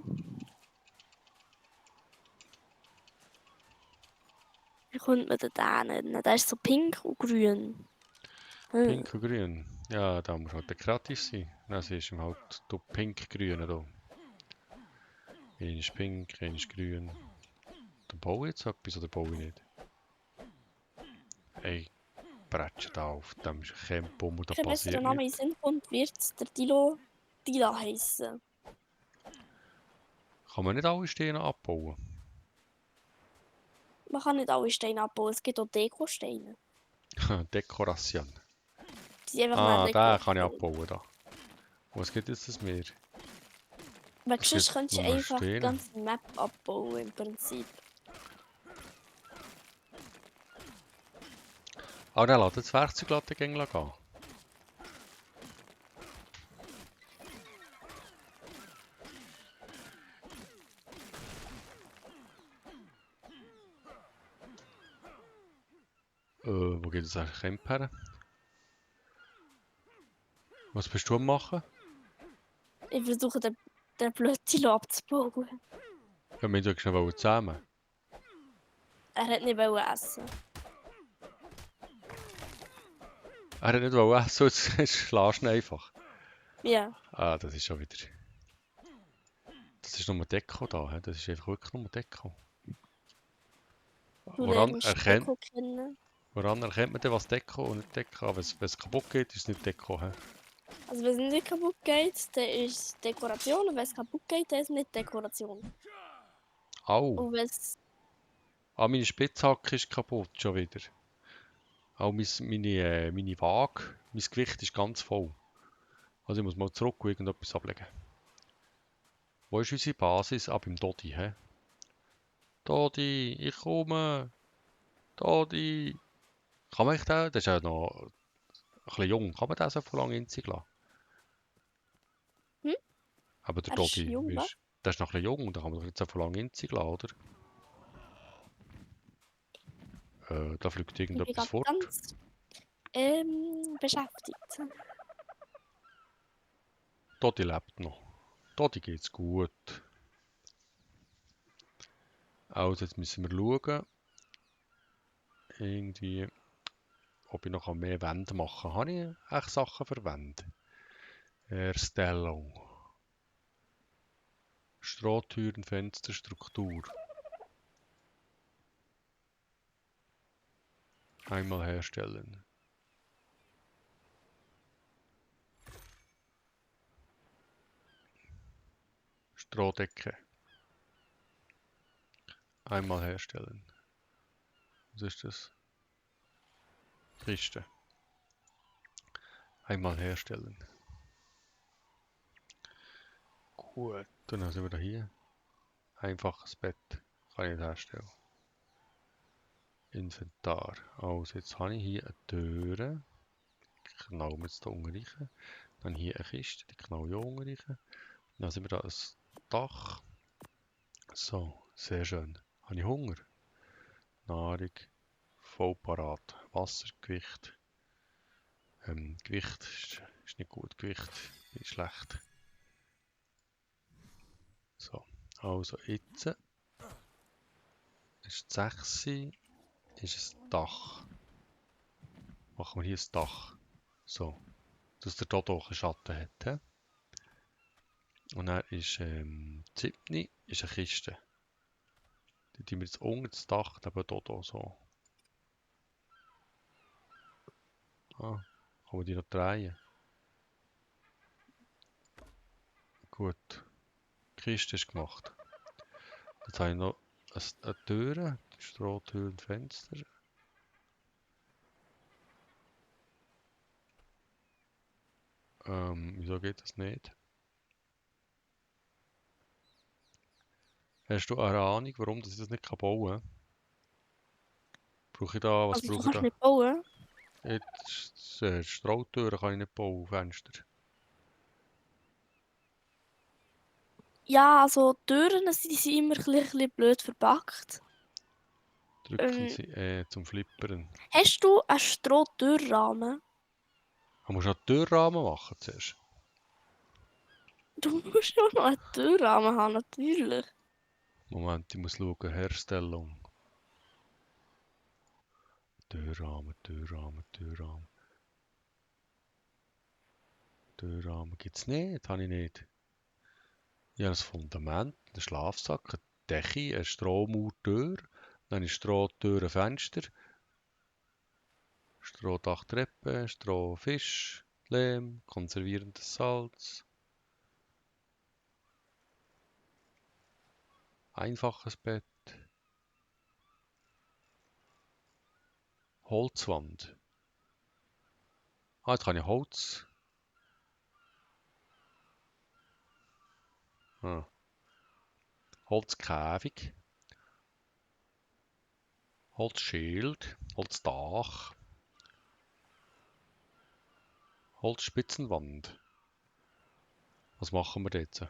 Wie kommt man den nennen? Der ist so pink und grün. Pink und grün. Ja, da muss halt kreativ sein. Dann siehst du ihm halt du pink-grün da. Einer ist pink, einer ist grün. Dann baue ich jetzt etwas oder baue ich nicht? Ey, bretsche da auf dem Campbaum und da Kein passiert besserer Name in nichts. den Sinn kommt, wird der Dila heißen. Kann man nicht alle Steine abbauen? Man kann nicht alle Steine abbauen, es gibt auch Dekosteine. Dekoration. Die sind einfach Ah, nicht den kann ich Dekosteine. abbauen da. Was gibt jetzt das mir? Weil Es sonst gibt könntest du nur einfach die Steine. ganze Map abbauen im Prinzip. Ah, der lässt das Werkzeug gehen. Wo geht das eigentlich her? Was bist du am machen? Ich versuche den blöden Dilo abzubauen. Ja, wir wollen schnell zusammen. Er hat nicht essen. Er hat nicht essen, jetzt schlägst du ihn einfach. Ja. Ah, das ist schon wieder... Das ist nur Deko da, he? Das ist einfach wirklich nur Deko. Du Woran lernst erkennt, Deko kennen. woran erkennt man denn, was Deko und nicht Deko? Wenn es kaputt geht, ist es nicht Deko. He? Also wenn es nicht kaputt geht, dann ist es Dekoration. Und wenn es kaputt geht, dann ist es nicht Dekoration. Au! Und wenn es... Ah, meine Spitzhacke ist kaputt, schon wieder. Auch meine Waage, mein Gewicht ist ganz voll. Also ich muss mal zurück und irgendetwas ablegen. Wo ist unsere Basis? Ah, beim Dodi, hä? Dodi, ich komme! Dodi! Kann man den? Der ist ja noch ein bisschen jung. Kann man den so lange in sich lassen? Hm? Aber der Er ist Dodi, jung, was? der ist noch ein bisschen jung. Da kann man doch jetzt so lange in sich lassen, oder? Da fliegt Ich bin irgendetwas gerade fort. ganz beschäftigt. Dodi lebt noch. Stodi geht's gut. Also jetzt müssen wir schauen, irgendwie, ob ich noch mehr Wände machen kann. Habe ich echt Sachen für Wände? Erstellung. Strohtüren, Fenster, Struktur. Einmal herstellen. Strohdecke. Einmal herstellen. Was ist das? Kiste. Einmal herstellen. Gut, dann sind wir da hier. Einfaches Bett. Kann ich nicht herstellen. Inventar. Also jetzt habe ich hier eine Tür. Die knallen wir jetzt hier unten rein. Dann hier eine Kiste, die knallen hier unten rein. Dann sind wir da ein Dach. So, sehr schön. Habe ich Hunger? Nahrung. Voll parat. Wassergewicht. Gewicht ist nicht gut. Gewicht ist schlecht. So, also jetzt ist 6, ist es Dach. Machen wir hier ein Dach. So, dass der Dodo ein Schatten hat. He? Und dann ist 7 ist eine Kiste. Die tun wir jetzt unter das Dach neben Dodo so. Ah, kann man die noch drehen? Gut, die Kiste ist gemacht. Jetzt habe ich noch eine Tür, Strohtür und Fenster. Wieso geht das nicht? Hast du eine Ahnung, warum ich das nicht bauen kann? Brauche ich da, was Also du brauche ich kannst da? nicht bauen. Jetzt, Strohtüren kann ich nicht bauen, Fenster. Ja, also Türen, die sind immer ein bisschen blöd verpackt. Drücken Sie zum Flippern. Hast du einen Strohtürrahmen? Man muss auch Türrahmen machen zuerst. Du musst ja noch einen Türrahmen haben, natürlich. Moment, ich muss schauen. Herstellung. Türrahmen, Türrahmen, Türrahmen. Türrahmen gibt es nicht, habe ich nicht. Ich habe ein Fundament, einen Schlafsack, eine Decke, eine Strohmauertür, dann eine Strohtür, ein Fenster, Strohdach-Treppe, Strohfisch, Lehm, konservierendes Salz, einfaches Bett, Holzwand. Ah, jetzt kann ich Holz. Ah. Holzkäfig, Holzschild, Holzdach, Holzspitzenwand. Was machen wir jetzt?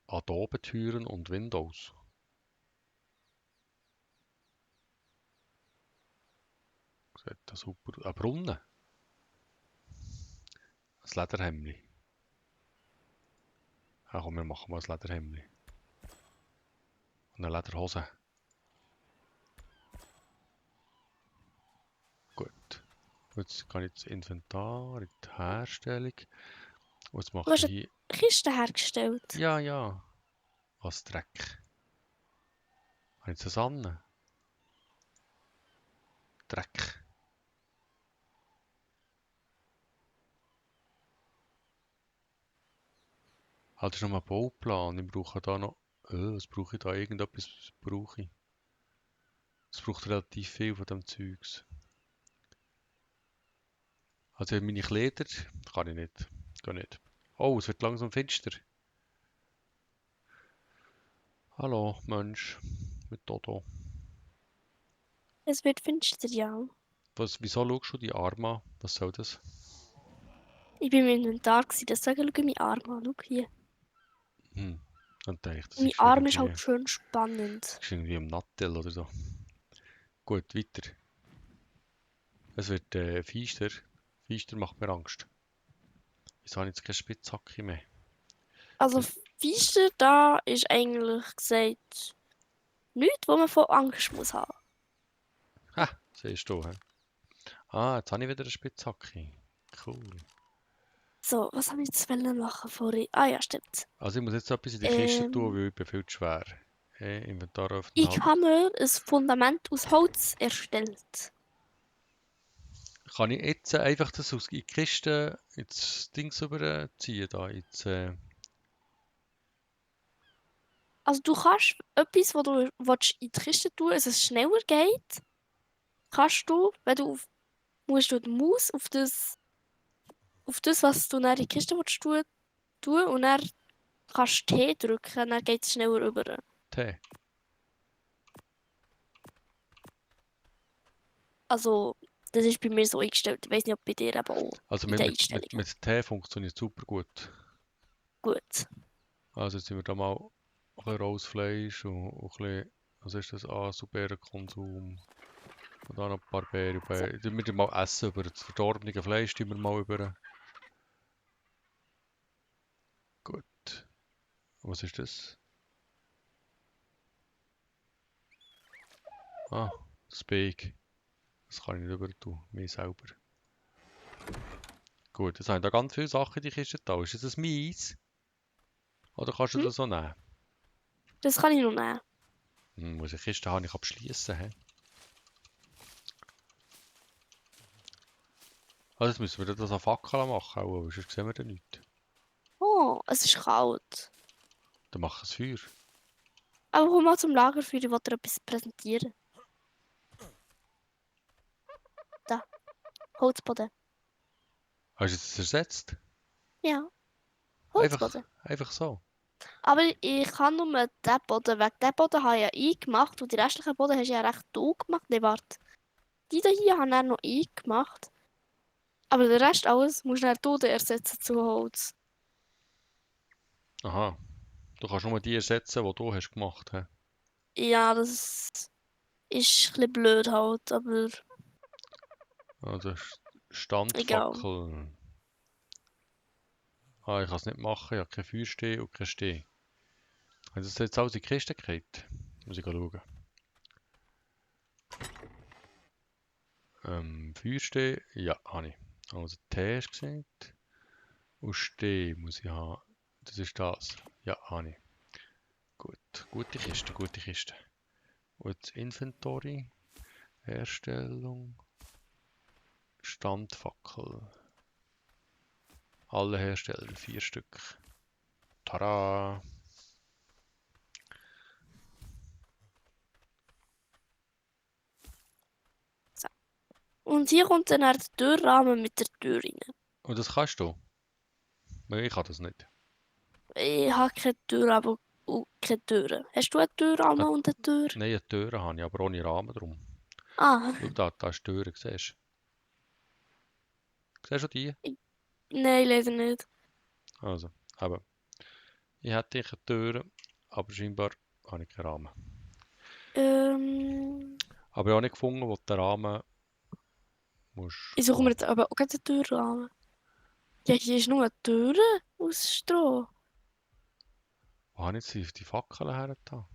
Adobe-Türen und Windows. Sieht das super. Ein Brunnen. Ein Lederhemdli. Ja, komm, wir machen mal ein Lederhemdli. Und eine Lederhose. Gut. Jetzt kann ich ins Inventar, in die Herstellung. Und jetzt Du mache hast ich eine hier... Kiste hergestellt. Ja, ja. Was Dreck. Habe ich das an? Dreck. Halt, das ist noch mal ein Bauplan. Ich brauche da noch... was brauche ich da? Irgendetwas brauche ich. Es braucht relativ viel von dem Zeugs. Also meine Kleider kann ich nicht. Geht nicht. Oh, es wird langsam finster. Hallo, Mensch. Mit Dodo. Es wird finster, ja. Wieso schaust du die Arme an? Was soll das? Ich bin im Inventar, deswegen schau ich meinen Arm an. Schau hier. Dann denke ich, das Mein ist Arm ist irgendwie, halt schön spannend. im Nattel oder so. Gut, weiter. Es wird feister. Feister macht mir Angst. Wieso habe ich jetzt keine Spitzhacke mehr? Also Fischer, da ist eigentlich gesagt nichts, wo man von Angst muss haben. Ha, siehst du, hä? Ah, jetzt habe ich wieder eine Spitzhacke. Cool. So, was habe ich jetzt wollen machen vorhin? Ah ja, stimmt. Also ich muss jetzt etwas in die Kiste tun, Ähm, weil ich bin viel zu schwer. Inventar öffnen ich halt. habe mir ein Fundament aus Holz erstellt. Kann ich jetzt einfach das aus in die Kiste ins Dings überziehen, da Also du kannst etwas, was du willst, in die Kiste tun, dass es schneller geht, kannst du, wenn du musst du die Maus auf das, was du dann in die Kiste willst tun und dann kannst du T drücken, dann geht es schneller über. Tee. Also, das ist bei mir so eingestellt. Ich weiß nicht, ob bei dir eben auch Also in den Einstellungen. mit Tee funktioniert super gut. Gut. Also jetzt sind wir da mal ein bisschen rohes Fleisch und ein bisschen, was ist das, so Beerenkonsum. Und dann noch ein paar Beeren. So. Wir mal essen über das verdorbene Fleisch, tun wir mal über. Gut. Was ist das? Ah, Speak. Das kann ich nicht über tun, mir selber. Gut, jetzt haben da ganz viele Sachen in die Kiste da. Ist das ein Mies? Oder kannst du Hm? das so nehmen? Das kann ich noch nehmen. Muss ich die Kiste haben, ich abschließen. He? Also jetzt müssen wir das an Fackeln machen, auch, aber sonst sehen wir da nichts. Oh, es ist kalt. Dann mach ein Feuer. Aber komm mal zum Lagerfeuer, ich will dir etwas präsentieren. Da, Holzboden. Hast du das ersetzt? Ja, Einfach, Holzboden. einfach so. Aber ich kann nur den Boden, wegen dem Boden habe ich ja eingemacht und die restlichen Boden hast du ja recht du gemacht. Nee, warte. Die da hier haben dann noch eingemacht. Aber den Rest alles musst du dann du ersetzen zu Holz. Aha. Du kannst nur die ersetzen, die du hast gemacht hast. Ja, das ist ein bisschen blöd halt, aber Also egal. Standfackel. Ah, ich kann es nicht machen, ich habe kein Feuersteh und kein Steh. Haben das jetzt alles in die Kiste gekriegt? Muss ich schauen. Feuersteh, ja, habe ich. Also Tee hast du gesagt. Und Steh muss ich haben. Das ist das. Ja, habe ich. Gut, gute Kiste, gute Kiste. Und das Inventory, Herstellung, Standfackel. Alle Hersteller, 4 Stück. Tada! So. Und hier kommt dann der Türrahmen mit der Tür rein. Und das kannst du? Weil ich kann das nicht. Ich habe keine Tür, aber auch keine Türen. Hast du einen Ah, Türrahmen und eine Tür? nein, eine Tür habe ich, aber ohne Rahmen drum. Ah, Schau da ist die Tür, siehst du? Siehst du die? ich, nein, leider nicht. Also, eben. Ich hätte eine Tür, aber scheinbar habe ich keinen Rahmen. Ähm, Aber ich habe auch nicht gefunden, wo der Rahmen musst ich suche mir gehen. jetzt aber auch keinen Türrahmen. Ja, hier ist nur eine Tür aus Stroh. Wo habe ich jetzt die Fackeln her? Da?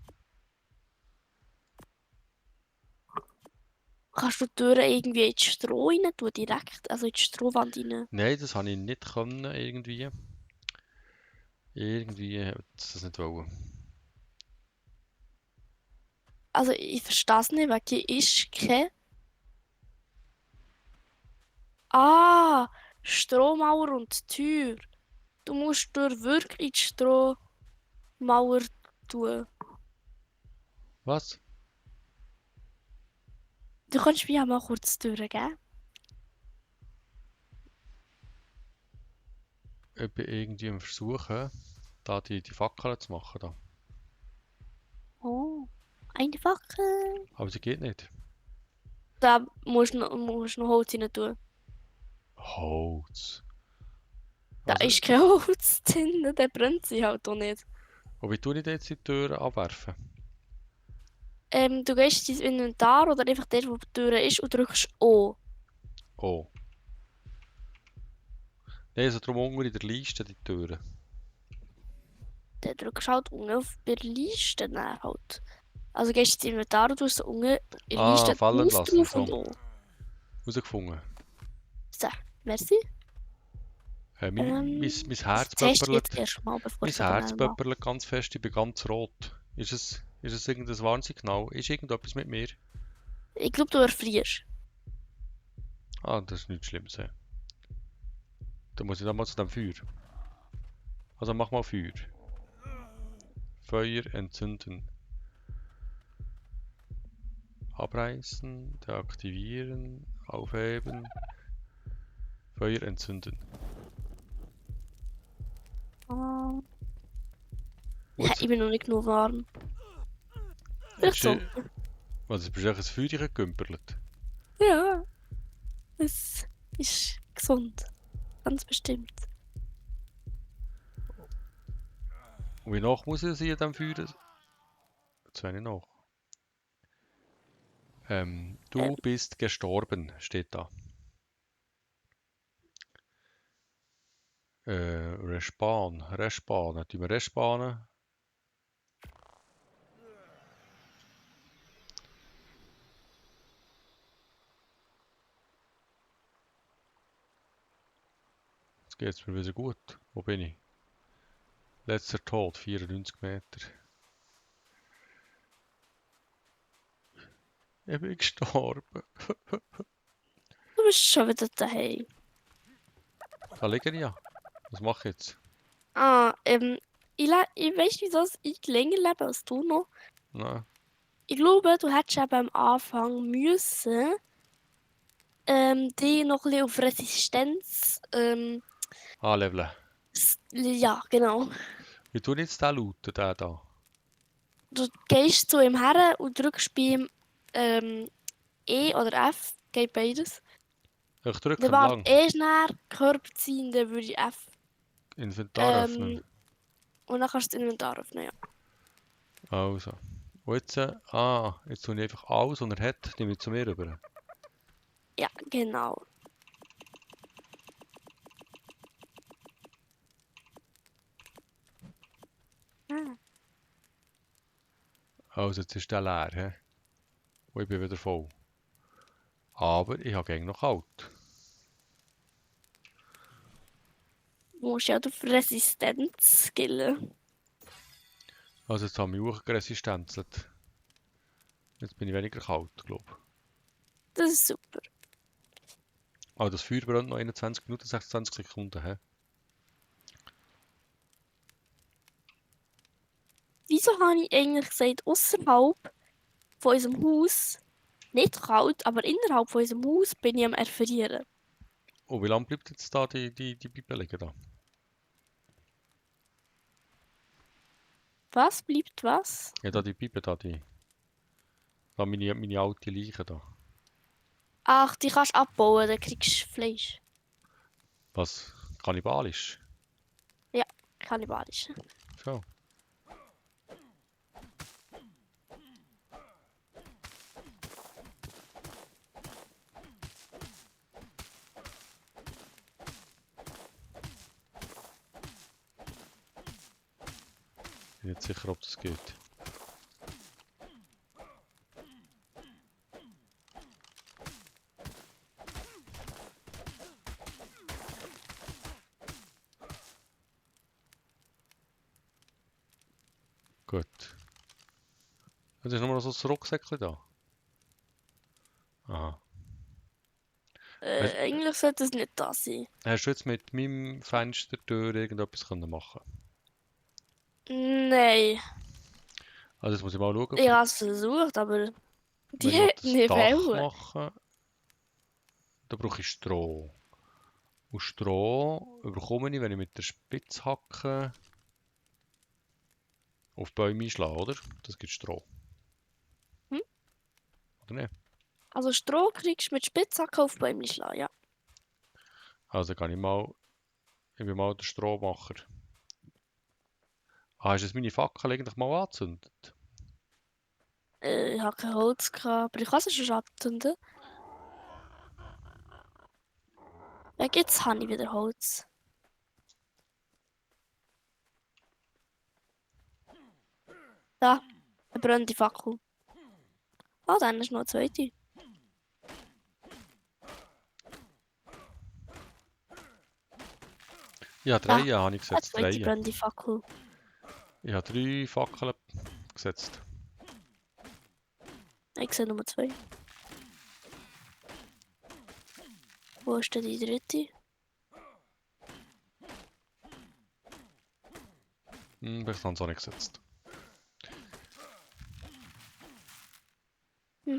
Kannst du die Türen irgendwie ins Stroh rein tun, direkt? Also in die Strohwand rein? Nein, das habe ich nicht können, irgendwie. Irgendwie hat es das nicht wollen. Also ich verstehe es nicht, weil hier ist kein... Ah, Strohmauer und Tür. Du musst durch wirklich in die Strohmauer tun. Was? Du kannst mir ja mal kurz die Türen geben. Ich bin irgendwie am Versuchen, da die Fackeln zu machen. Da. Oh, eine Fackel. Aber sie geht nicht. Da musst du noch Holz rein tun. Holz. Da Also, ist kein Holz drin, der brennt sie halt auch nicht. und wie tue ich jetzt die Türen abwerfen? Du gehst ins Inventar oder einfach dort, wo die Tür ist und drückst O. Oh. Nein, also drum unten in der Liste die Türen. Dann drückst du halt unten auf der Liste dann halt. Also gehst du ins Inventar und tust so unten in der Liste Fallen auf lassen, drauf so. und an. Rausgefunden. So, merci. Mein Herz Test jetzt pöpperlet. erstmal, bevor Mein ich es aber Herz dann mache. pöpperlet ganz fest, ich bin ganz rot. Ist es irgendein Warnsignal? Ist irgendetwas mit mir? Ich glaube, du erfrierst. Das ist nichts Schlimmes. He. Dann muss ich nochmal zu dem Feuer. Also mach mal Feuer. Feuer entzünden. Abreißen, deaktivieren, aufheben. Feuer entzünden. Ah. Und Ja, jetzt, ich bin noch nicht genug warm. Vielleicht bist so. du, bist du ein Feuer gekümpert? Ja, es ist gesund. Ganz bestimmt. Und wie nach muss ich sein an diesem Feuer? Jetzt wenn ich nach. Du bist gestorben, steht da. Respawn. Tun wir respawnen? Jetzt geht's mir wieder gut. Wo bin ich? Letzter Tod, 94 Meter. Ich bin gestorben. Du bist schon wieder daheim. Da liege ich ja. Was mache ich jetzt? Ich weiß, wieso ich länger lebe als du noch. Nein. Ich glaube, du hättest eben am Anfang müssen, die noch ein bisschen auf Resistenz, Leveln. ja, genau. Wie tue ich jetzt den lauten, den da? Du gehst zu ihm her und drückst bei ihm E oder F, geht beides. Ich Dann drücke warte lang. E schnell, Körper ziehen, dann würde ich F. Inventar öffnen. Und dann kannst du das Inventar öffnen, ja. Also. Und jetzt, jetzt tue ich einfach alles, was er hat, nehme ich zu mir rüber. Ja, genau. Ah. Also jetzt ist der leer, he? Und ich bin wieder voll. Aber ich habe gegen noch kalt. Du musst ja auf Resistenz skillen. Also jetzt habe ich auch resistenzelt. Jetzt bin ich weniger kalt, glaube ich. Das ist super. Aber das Feuer brennt noch 21 Minuten, 26 Sekunden, he? Wieso habe ich eigentlich gesagt, außerhalb von unserem Haus, nicht kalt, aber innerhalb von unserem Haus bin ich am Erfrieren? Oh, wie lange bleibt jetzt da die Bibel liegen da? Was bleibt was? Ja, da die Bibel, da meine alte Leiche da. Ach, die kannst du abbauen, dann kriegst du Fleisch. Was? Kannibalisch? Ja, kannibalisch. So. Bin nicht sicher, ob das geht. Gut. Es ist nur noch so ein Rucksäckchen da. Aha. Eigentlich sollte es nicht da sein. Hast du jetzt mit meinem Fenstertür irgendetwas können machen? Nein, Also jetzt muss ich mal schauen, ich habe es versucht, aber wenn die ich hat das nicht Dach wollen. mache, da brauche ich Stroh. Und Stroh bekomme ich, wenn ich mit der Spitzhacke auf Bäume einschlage, oder? Das gibt Stroh. Hm? Oder nicht? Also Stroh kriegst du mit Spitzhacke auf Bäume schlagen, ja. Also kann ich bin mal der Strohmacher. Hast du jetzt meine Fackel eigentlich mal angezündet? Ich habe kein Holz gehabt, aber ich kann es schon anzünden. Ja, jetzt habe ich wieder Holz. Da, eine brennende Fackel. Ah, dann ist noch eine zweite. Ja, Da, 3 habe ich eine gesetzt. zweite 3. brennende Fackel. Ich habe 3 Fackeln gesetzt. Ich sehe Nummer 2. Wo ist denn die dritte? Vielleicht haben sie auch nicht gesetzt.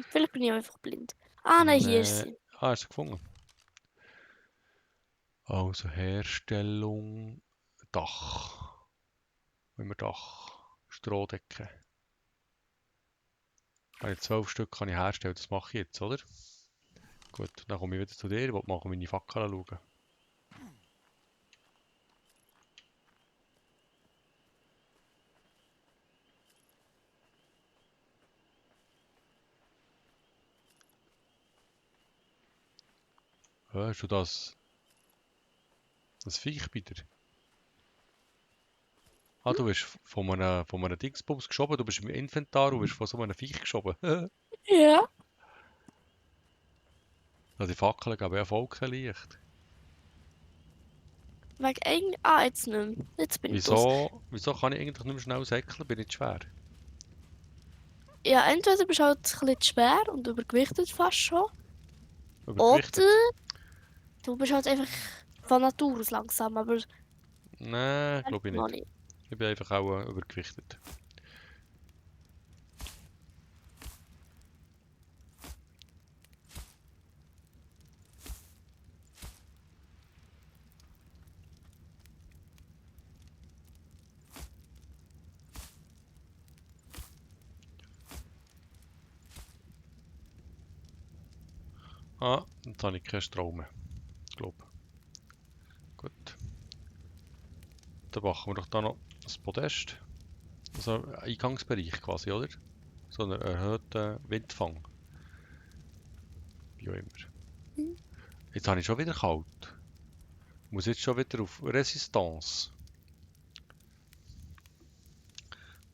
Vielleicht bin ich einfach blind. Ah, nein, hier ist Nee. sie. Ah, hast du gefunden? Also Herstellung, Dach. Wenn wir Dach, Strohdecke. Habe ich 12 Stück kann ich herstellen, das mache ich jetzt, oder? Gut, dann komme ich wieder zu dir, ich will mal meine Fackeln schauen. Hast du das Viech bei dir? Ah, du bist von einem Dingsbums geschoben, du bist im Inventar und bist von so einem Viech geschoben. Ja. Also die Fackeln geben ja voll kein Licht. Wegen eigentlich. Ah, jetzt nicht mehr. Jetzt bin ich los. Wieso kann ich eigentlich nicht mehr schnell säckeln? Bin ich zu schwer? Ja, entweder bist du halt ein bisschen schwer und übergewichtet fast schon. Übergewichtet? Oder du bist halt einfach von Natur aus langsam, aber Nein, das glaube ich noch nicht. nicht. Ich bin einfach auch übergewichtet. Ah, jetzt habe ich keinen Strom mehr. Glaube. Gut. Dann machen wir doch da noch das Podest. Also Eingangsbereich quasi, oder? So einen erhöhten Windfang. Wie auch immer. Hm. Jetzt habe ich schon wieder kalt. Muss jetzt schon wieder auf Resistance.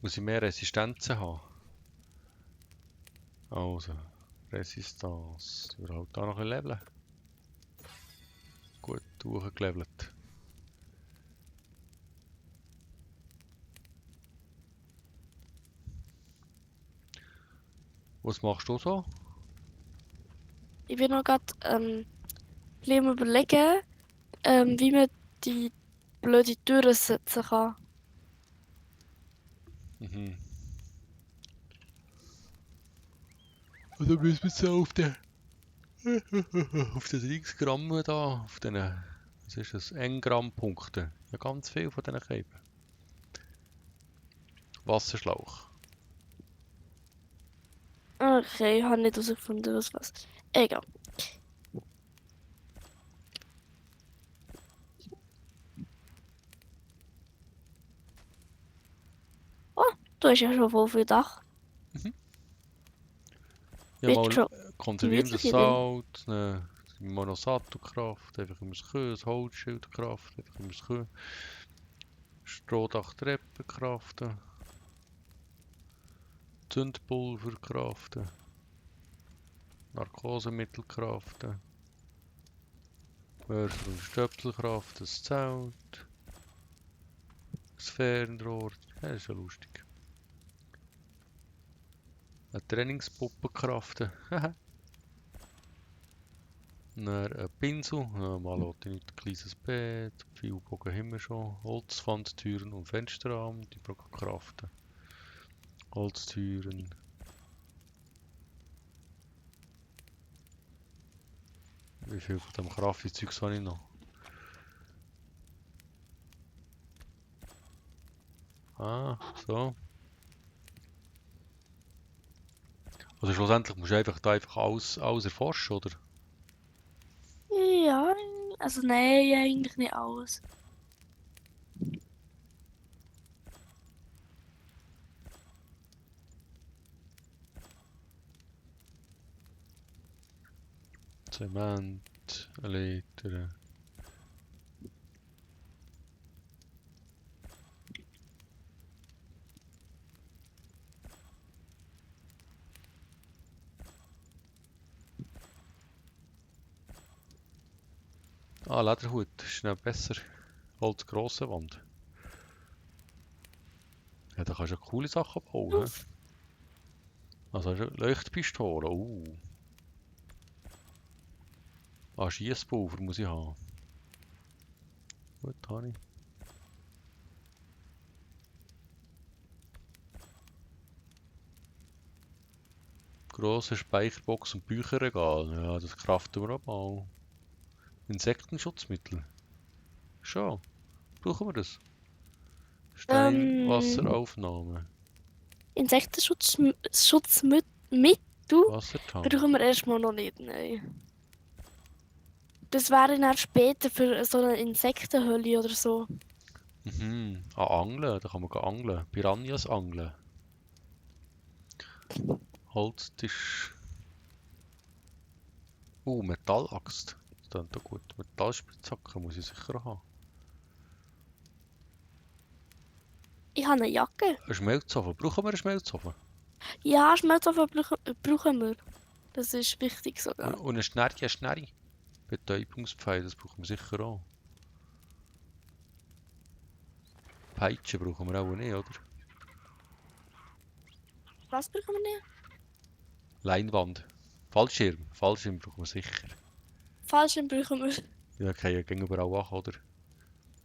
Muss ich mehr Resistenzen haben. Also, Resistance. Wir halt da noch ein leveln. Gut, hochgelevelt. Was machst du so? Ich bin noch gerade am überlegen, wie man die blöde Tür setzen kann. Mhm. Und dann müssen wir jetzt auf den auf den 30 Gramm da, auf den, was ist das, Engramm-Punkten. Ja, ganz viel von diesen Käben. Wasserschlauch. Okay, ich habe nicht herausgefunden, was. Egal. Oh, du hast ja schon voll viel Dach. Mhm. Ja, Bist mal schon konservierendes gemütlich hier drin. Salz, eine Monosato-Kraft, einfach immer das Kühe, ein Holzschildkraft, einfach immer das Kühe. Strohdach-Treppe craften. Zündpulver craften. Narkosemittel craften. Mörser und Stöpsel craften, das Zelt. Das Fernrohr. Ja, das ist ja lustig. Eine Trainingspuppe craften. Dann ein Pinsel. Ja, mal ein kleines Bett. Pfeilbogen haben wir schon. Holzwandtüren und Fensterrahmen. Die brauchen wir craften. Holztüren. Wie viel von dem Crafting-Zeugs habe ich noch? Ah, so. Also schlussendlich musst du einfach alles erforschen, oder? Ja, also nein, eigentlich nicht alles. Zement, Leiter. Ah, Lederhut, ist noch besser. Als grosse Wand. Ja, da kannst du ja coole Sachen bauen. He? Also hast du Leuchtpistole. Ah, Schiesspulver muss ich haben. Gut, habe ich. Grosse Speicherbox und Bücherregal. Ja, das craften wir auch mal. Insektenschutzmittel. Schon. Brauchen wir das? Ähm, Steinwasseraufnahme. Insektenschutzmittel Wassertank. brauchen wir erstmal noch nicht, nein. Das wäre dann später für so eine Insektenhöhle oder so. Mhm. Ah, Angeln. Da kann man angeln. Piranhas angeln. Holztisch. Metallaxt. Das klingt doch gut. Metallspitzhacke muss ich sicher haben. Ich habe eine Jacke. Ein Schmelzofen. Brauchen wir einen Schmelzofen? Ja, Schmelzofen brauchen wir. Das ist wichtig sogar. Und eine Schnarri. Betäubungspfeil, das brauchen wir sicher auch. Peitsche brauchen wir auch nicht, oder? Was brauchen wir nicht? Leinwand. Fallschirm. Fallschirm brauchen wir sicher. Fallschirm brauchen wir. Ja, kann ja gegenüber auch an, oder?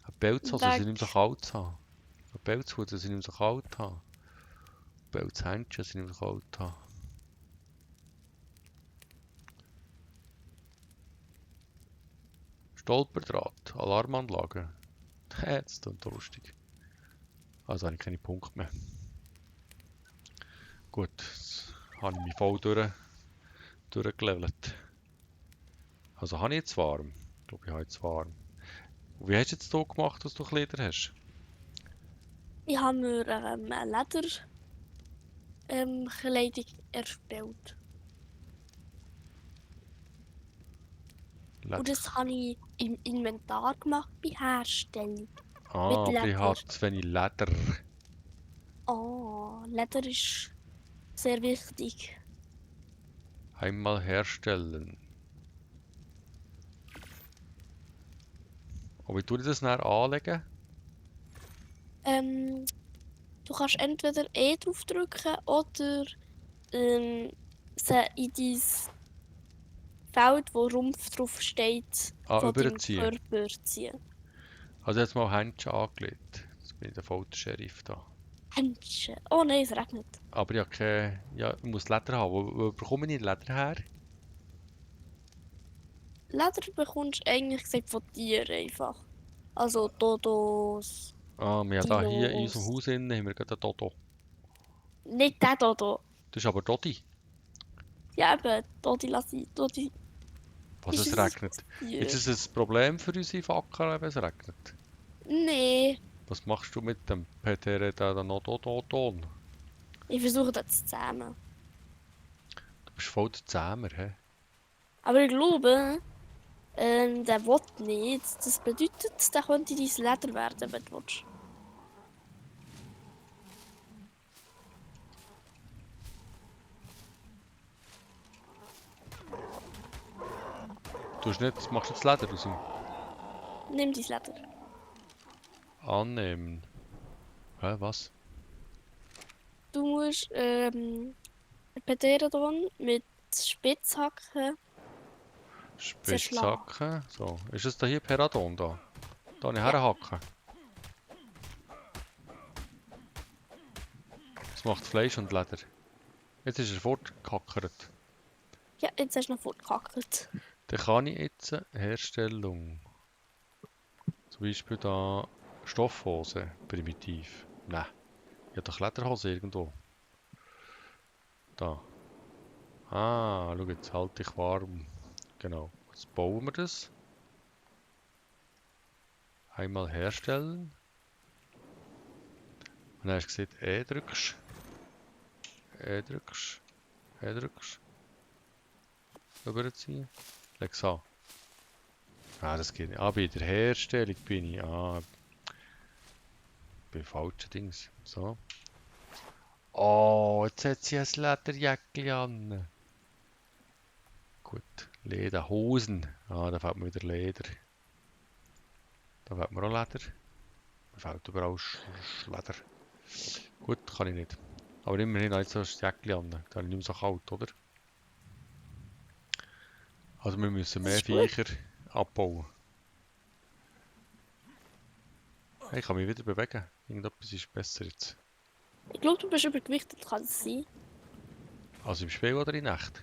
Ein Pelzhose, dass Weg. ich nicht mehr so kalt habe. Ein Pelzhut, dass ich nicht mehr so kalt habe. Pelzhändchen, dass ich nicht mehr so kalt habe. Stolperdraht. Alarmanlage. Das ist doch lustig. Also habe ich keine Punkte mehr. Gut, jetzt habe ich mich voll durchgelevelt. Also habe ich jetzt warm. Ich glaube, ich habe jetzt warm. Und wie hast du jetzt hier gemacht, dass du Kleider hast? Ich habe mir eine Lederkleidung erstellt. Und Leder. das habe ich im Inventar gemacht bei Herstellung. Ah, Mit aber ich Leder. habe zu wenig Leder. Oh, Leder ist sehr wichtig. Einmal herstellen. Und wie tue ich das dann anlegen? Ähm, Du kannst entweder E draufdrücken oder sie in dein Feld, wo Rumpf drauf steht, Ah, von deinem überziehen. Körper ziehen. Also jetzt mal Händchen angelegt. Jetzt bin ich der Fotosheriff da. Händchen. Oh nein, es regnet. Aber ich habe keine... Ja, ich muss Leder haben. Wo bekomme ich Leder her? Leder bekommst du eigentlich gesagt von Tieren einfach. Also Dodos, Ah, wir haben da hier in unserem Dinos. Haus innen haben wir gerade einen Dodo. Nicht der Dodo. Das ist aber Dodi. Ja, eben, Dodi lasse ich. Dodi Was ist es ein regnet. Tier. Ist es ein Problem für unsere Fackel, wenn es regnet? Nee, Was machst du mit dem Peter da noch Dodon? ich versuche das zu zähmen. Du bist voll der Zähmer, hä? Aber ich glaube, der will nicht. Das bedeutet, der könnte dein Leder werden, wenn du willst. Du hast nicht, machst jetzt Leder aus ihm. Nimm dein Leder. Annehmen. Hä, was? Du musst Pterodon mit Spitzhacken zerschlagen. Spitzhacke. So, ist es da hier Peradon da? Da habe ich Ja. herhacken. Das macht Fleisch und Leder. Jetzt ist er fortgehackert. Ja, jetzt hast du noch fortgehackt. Dann kann ich jetzt Herstellung. Zum Beispiel da Stoffhose. Primitiv. Nein. Ich habe doch Lederhose irgendwo. Da. Ah, schau jetzt, halte ich warm. Genau. Jetzt bauen wir das. Einmal herstellen. Und dann hast du gesehen, E drückst. E drückst. E drückst. Überziehen. Leg's an. Ah, das geht nicht. Ah, bei der Herstellung bin ich. Ah, bei falschen Dings. So. Oh, jetzt hat sie ein Lederjäckchen an. Gut. Lederhosen. Ah, da fällt mir wieder Leder. Da fehlt mir auch Leder. Mir fehlt überall Leder. Gut, kann ich nicht. Aber immerhin habe ich so ein Jäckchen an. Da habe ich nicht mehr so kalt, oder? Also wir müssen Das mehr ist gut. Viecher abbauen. Hey, ich kann mich wieder bewegen. Irgendetwas ist besser jetzt. Ich glaube, du bist übergewichtet, kann es sein? Also im Spiel oder in Nacht?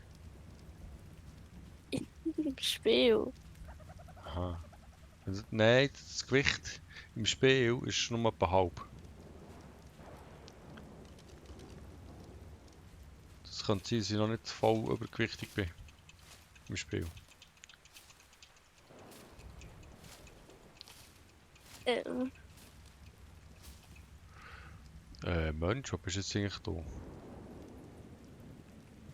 Im Spiel. Aha. Nein, das Gewicht im Spiel ist nur etwa halb. Das könnte sein, dass ich noch nicht voll übergewichtig bin. Im Spiel. Äh, Mensch, wo bist du jetzt eigentlich da?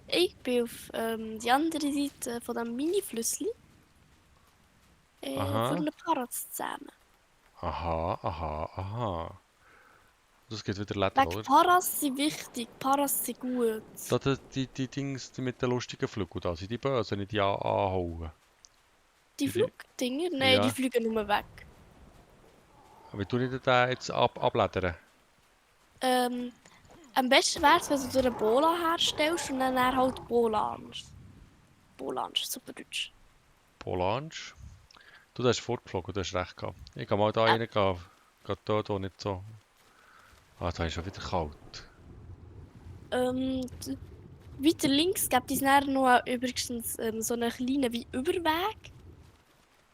ich bin auf die andere Seite von dem Mini-Flüssli. Für Aha. eine Parade zusammen. Aha, aha, aha. Das geht wieder Leder, Wegen oder? Paras sind wichtig, Paras sind gut. Da, die Dings die mit den lustigen Flügeln da, sind die böse, nicht die anhauen. Die Die, Flugdinger? Nein, die ja. fliegen nur weg. Aber ich tue nicht den jetzt abledern. Ähm, am besten wäre es, wenn du dir eine Bola herstellst und dann halt Bolange. Bolange, super Deutsch. Polansch. Du, der ist fortgeflogen, du hast recht gehabt. Ich kann mal da Äh, rein gehen. Gerade dort, wo nicht so... Ah, da ist schon wieder kalt. weiter links gibt es dann noch übrigens so einen kleinen wie Überweg,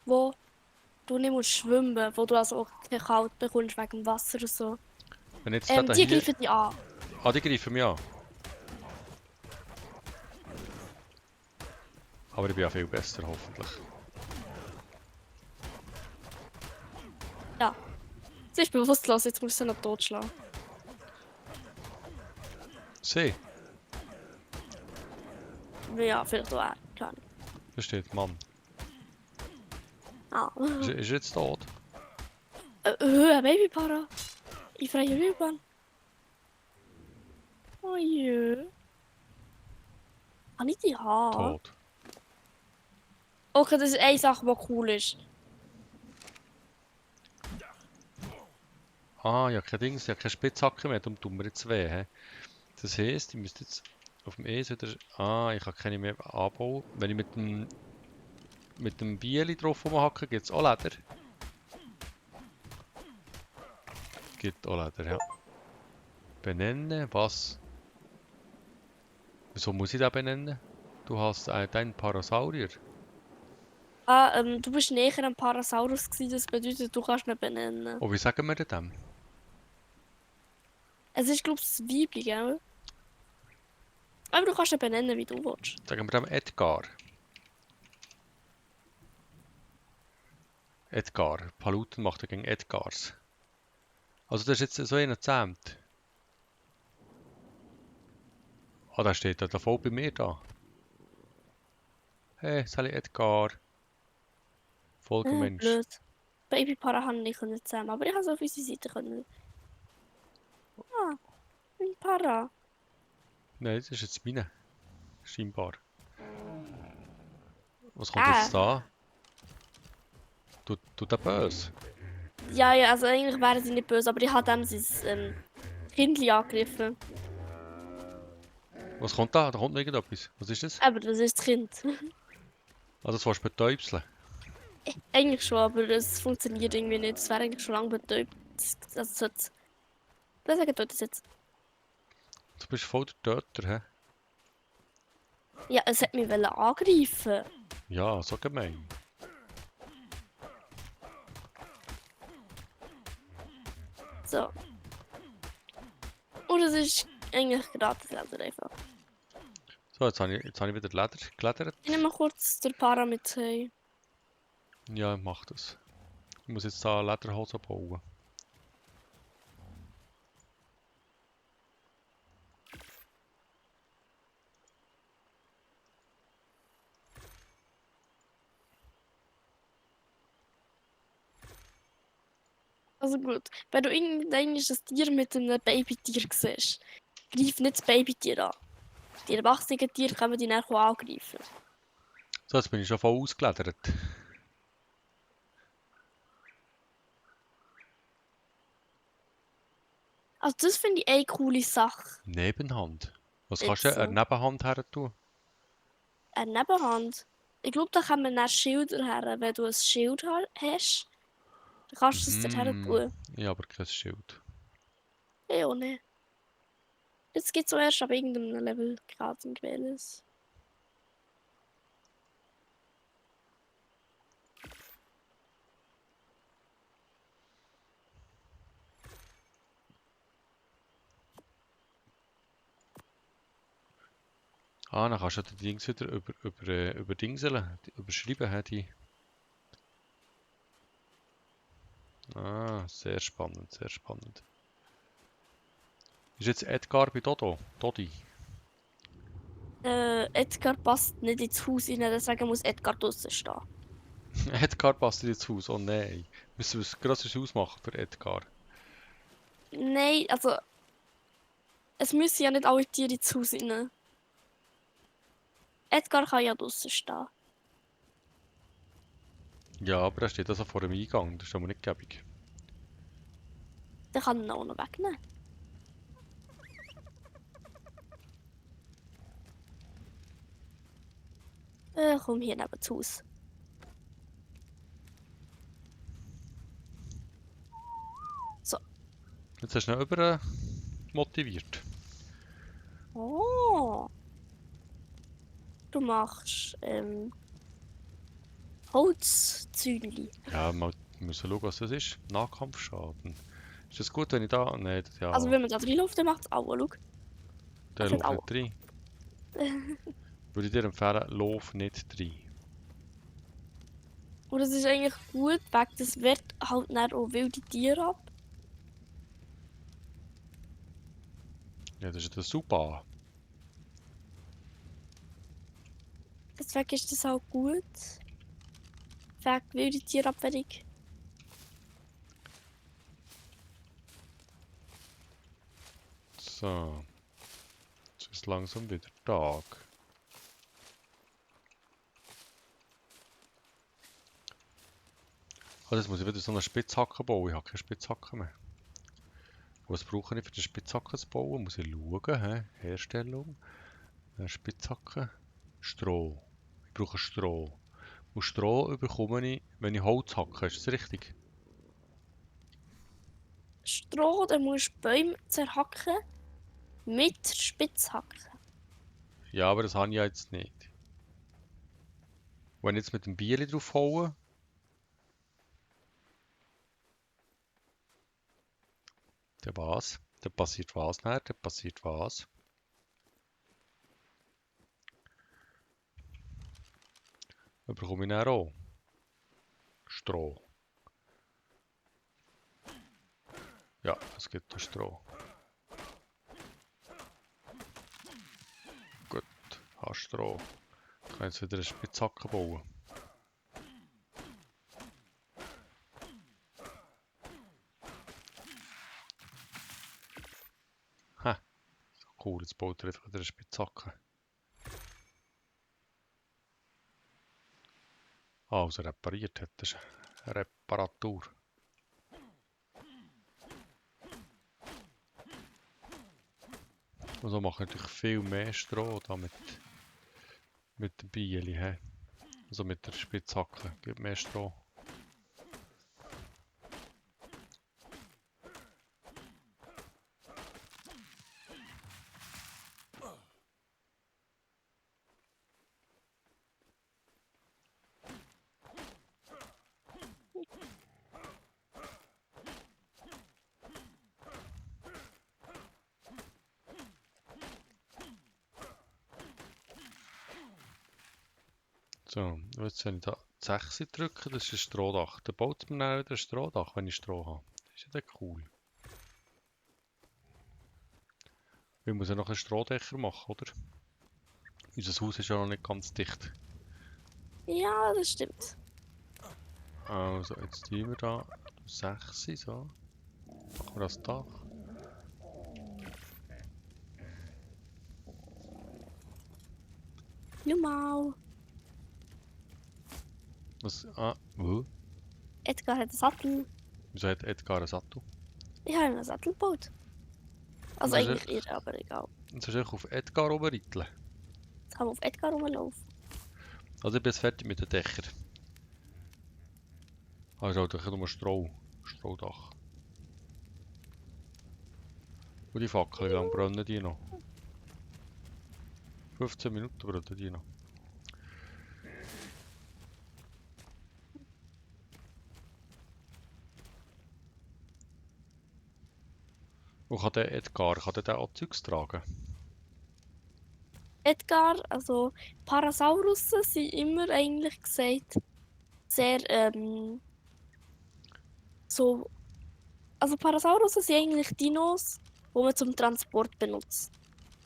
wo du nicht musst schwimmen, wo du also auch kein Kalt bekommst wegen dem Wasser und so. Wenn jetzt der Die hier... greifen dich an. Ah, die greifen mich an. Aber ich bin ja viel besser, hoffentlich. Ja. Sie ist bewusstlos, jetzt musst du sie noch totschlagen. Sie, Ja, vielleicht auch er, keine Ahnung. da steht Mann. Ah. Ist er jetzt tot? Babypara. Ich freie Rüben. Oh je. Kann ich die haben? Tot. Okay, das ist eine Sache, die cool ist. Ah, ja, kein Dings, ja, keine Spitzhacke mehr, darum tun wir jetzt weh. He? Das heisst, ich müsste jetzt auf dem E wieder... Ah, ich kann keine mehr anbauen. Wenn ich mit dem Bieli drauf rumhacke, gibt es auch Leder. Gibt auch Leder, ja. Benennen, was? Wieso muss ich das benennen? Du hast deinen Parasaurier. Du bist näher am Parasaurus gewesen, das bedeutet, du kannst ihn benennen. Oh, wie sagen wir denn dem? Es ist, glaube ich, das Weibchen, gell? Aber du kannst ihn benennen, wie du willst. Sagen wir dem Edgar. Edgar. Paluten macht er gegen Edgars. Also das ist jetzt so einer zähmt. Ah, da steht er da voll bei mir da. Hey, Sally Edgar. Folgemensch. Blöd. Babypara haben nicht zusammen, aber ich habe es auf unsere Seite können. Ah, ein Para. Nein, das ist jetzt meine. Scheinbar. Was kommt jetzt da? Tut der böse? Ja, ja, also eigentlich wären sie nicht böse, aber ich habe dem sein Kindli angegriffen. Was kommt da? Da kommt noch irgendetwas. Was ist das? Aber das ist das Kind. Ah, das willst du betäubseln. Eigentlich schon, aber es funktioniert irgendwie nicht. Es wäre eigentlich schon lange betäubt. Also sollte das sagen, tut das jetzt. Du bist voll der Töter, hä? Ja, es hat mich angreifen. Ja, so gemein. So. Und es ist eigentlich gratis Leder einfach. So, jetzt habe ich wieder Leder geledert. Ich nehme mal kurz den Para mit heim. Ja, mach das. Ich muss jetzt da Lederhose bauen. Also gut, wenn du irgendein Tier mit einem Babytier siehst, greif nicht das Babytier an. Die erwachsenen Tiere können die dann auch angreifen. So, jetzt bin ich schon voll ausgeledert. Also das finde ich eine coole Sache. Nebenhand. Was kannst Jetzt du eine so. Nebenhand her tun? Eine Nebenhand. Ich glaube, da kann man dann Schilder her. Wenn du ein Schild hast, dann kannst du es dort her Mhm. tun. Ich habe aber kein Schild. Ich auch nicht. Jetzt gibt es erst ab irgendeinem Level gerade ein gewähltes. Ah, dann kannst du die Dings wieder überdingseln, überschreiben, hä, die. Ah, sehr spannend, sehr spannend. Ist jetzt Edgar bei Dodo? Dodi? Edgar passt nicht ins Haus rein, deswegen muss Edgar draußen stehen. Edgar passt nicht ins Haus, oh nein. Müssen wir ein grosses Haus machen für Edgar? Nein, also es müssen ja nicht alle Tiere ins Haus rein. Edgar kann ja draußen stehen. Ja, aber er steht also vor dem Eingang, das ist aber nicht gäbig. Dann kann er ihn auch noch wegnehmen. Komm hier neben das Haus. So. Jetzt hast du ihn über motiviert. Oh. Du machst Holzzäunchen. Ja, mal müssen schauen, was das ist. Nahkampfschaden. Ist das gut, wenn ich da... Nein, Also ja, wenn man da reinläuft, dann macht es auch. Schau. der Macht nicht läuft auch. nicht rein. Würde ich dir empfehlen, lauf nicht rein. Und das ist eigentlich gut, weil das wehrt halt dann auch wilde Tiere ab. Ja, das ist der super. Deswegen ist das auch gut. Wegen wilde Tierabwehrung. So. Jetzt ist langsam wieder Tag. Also jetzt muss ich wieder so eine Spitzhacke bauen. Ich habe keine Spitzhacke mehr. Was brauche ich für die Spitzhacke zu bauen? Muss ich schauen. He? Herstellung. Spitzhacke. Stroh. Ich brauche Stroh. Und Stroh bekomme ich, wenn ich Holz hacke. Ist das richtig? Stroh, dann musst du Bäume zerhacken mit Spitzhacken. Ja, aber das habe ich ja jetzt nicht. Wenn ich jetzt mit dem Bieli drauf haue, dann was? Dann passiert was nachher? Dann passiert was? Dann bekomme ich dann auch Stroh. Ja, es gibt ein Stroh. Gut, hast Stroh. Ich kann jetzt wieder eine Spitzhacke bauen. Ha, so cool, jetzt baut er einfach wieder eine Spitzhacke. Ah, also repariert hat er. Eine Reparatur. Und so mache ich natürlich viel mehr Stroh damit. Mit dem Bieli, he? Also mit der Spitzhacke. Gibt mehr Stroh. So, jetzt wenn ich da die 6 drücke, das ist ein Strohdach. Dann baut man dann wieder ein Strohdach, wenn ich Stroh habe. Das ist ja dann cool. Ich muss ja noch einen Strohdächer machen, oder? Unser Haus ist ja noch nicht ganz dicht. Ja, das stimmt. Also, jetzt tun wir da 6, so. Machen wir das Dach. Schau mal. Was? Edgar hat einen Sattel. Wieso hat Edgar einen Sattel? Ich habe einen Sattel gebaut. Also eigentlich ihr, aber egal. Jetzt sollst du auf Edgar obenreiteln. Jetzt kann man auf Edgar rumlaufen. Also ich bin jetzt fertig mit den Dächern. Also da nur Strohdach. Und die Fackeln, wie lange brennen die noch? 15 Minuten brennen die noch. Und kann der Edgar, kann der auch Zeugs tragen? Edgar, also Parasaurusse sind immer eigentlich gesagt sehr so. Also Parasaurusse sind eigentlich Dinos, die man zum Transport benutzt.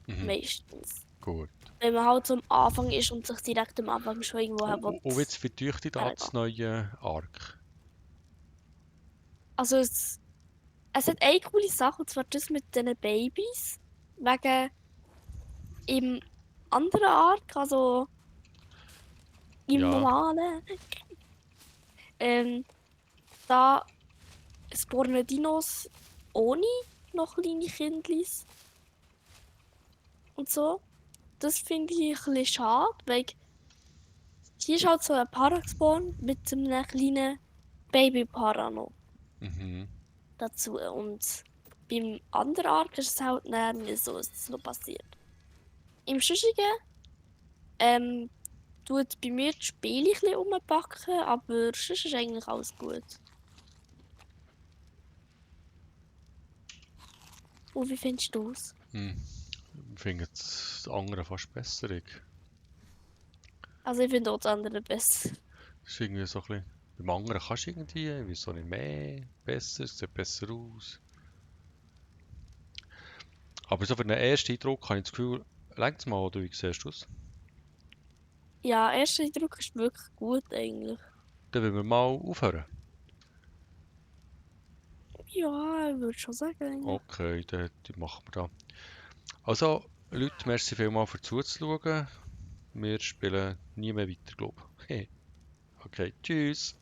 Mhm, Meistens. gut. Wenn man halt am Anfang ist und sich direkt am Anfang schon irgendwo Und jetzt verteucht da hergehen. das neue Ark? Also es hat eine coole Sache, und zwar das mit diesen Babys. Wegen im anderen Arc, also im Ja. normalen, ähm, da spawnen Dinos ohne noch kleine Kindlis und so. Das finde ich ein bisschen schade, weil hier ist halt so ein Para gespawnt mit so einem kleinen Baby-Para noch Mhm. dazu. Und beim anderen Arc ist es halt dann nicht so, ist das noch passiert. Im Schüssigen tut bei mir das Spiel ein bisschen umpacken, aber sonst ist eigentlich alles gut. Und wie findest du es? Hm. Ich finde das andere fast besser. Also ich finde auch das andere besser. Das ist irgendwie so ein bisschen... Beim anderen kannst du irgendwie, wieso nicht mehr, besser, es sieht besser aus. Aber so für den ersten Eindruck habe ich das Gefühl, längst mal, oder wie siehst du es? Ja, erster Eindruck ist wirklich gut eigentlich. Dann wollen wir mal aufhören. Ja, ich würde schon sagen eigentlich. Okay, dann machen wir da. Also, Leute, merci vielmals für zuzuschauen. Wir spielen nie mehr weiter, glaube ich. Okay, tschüss.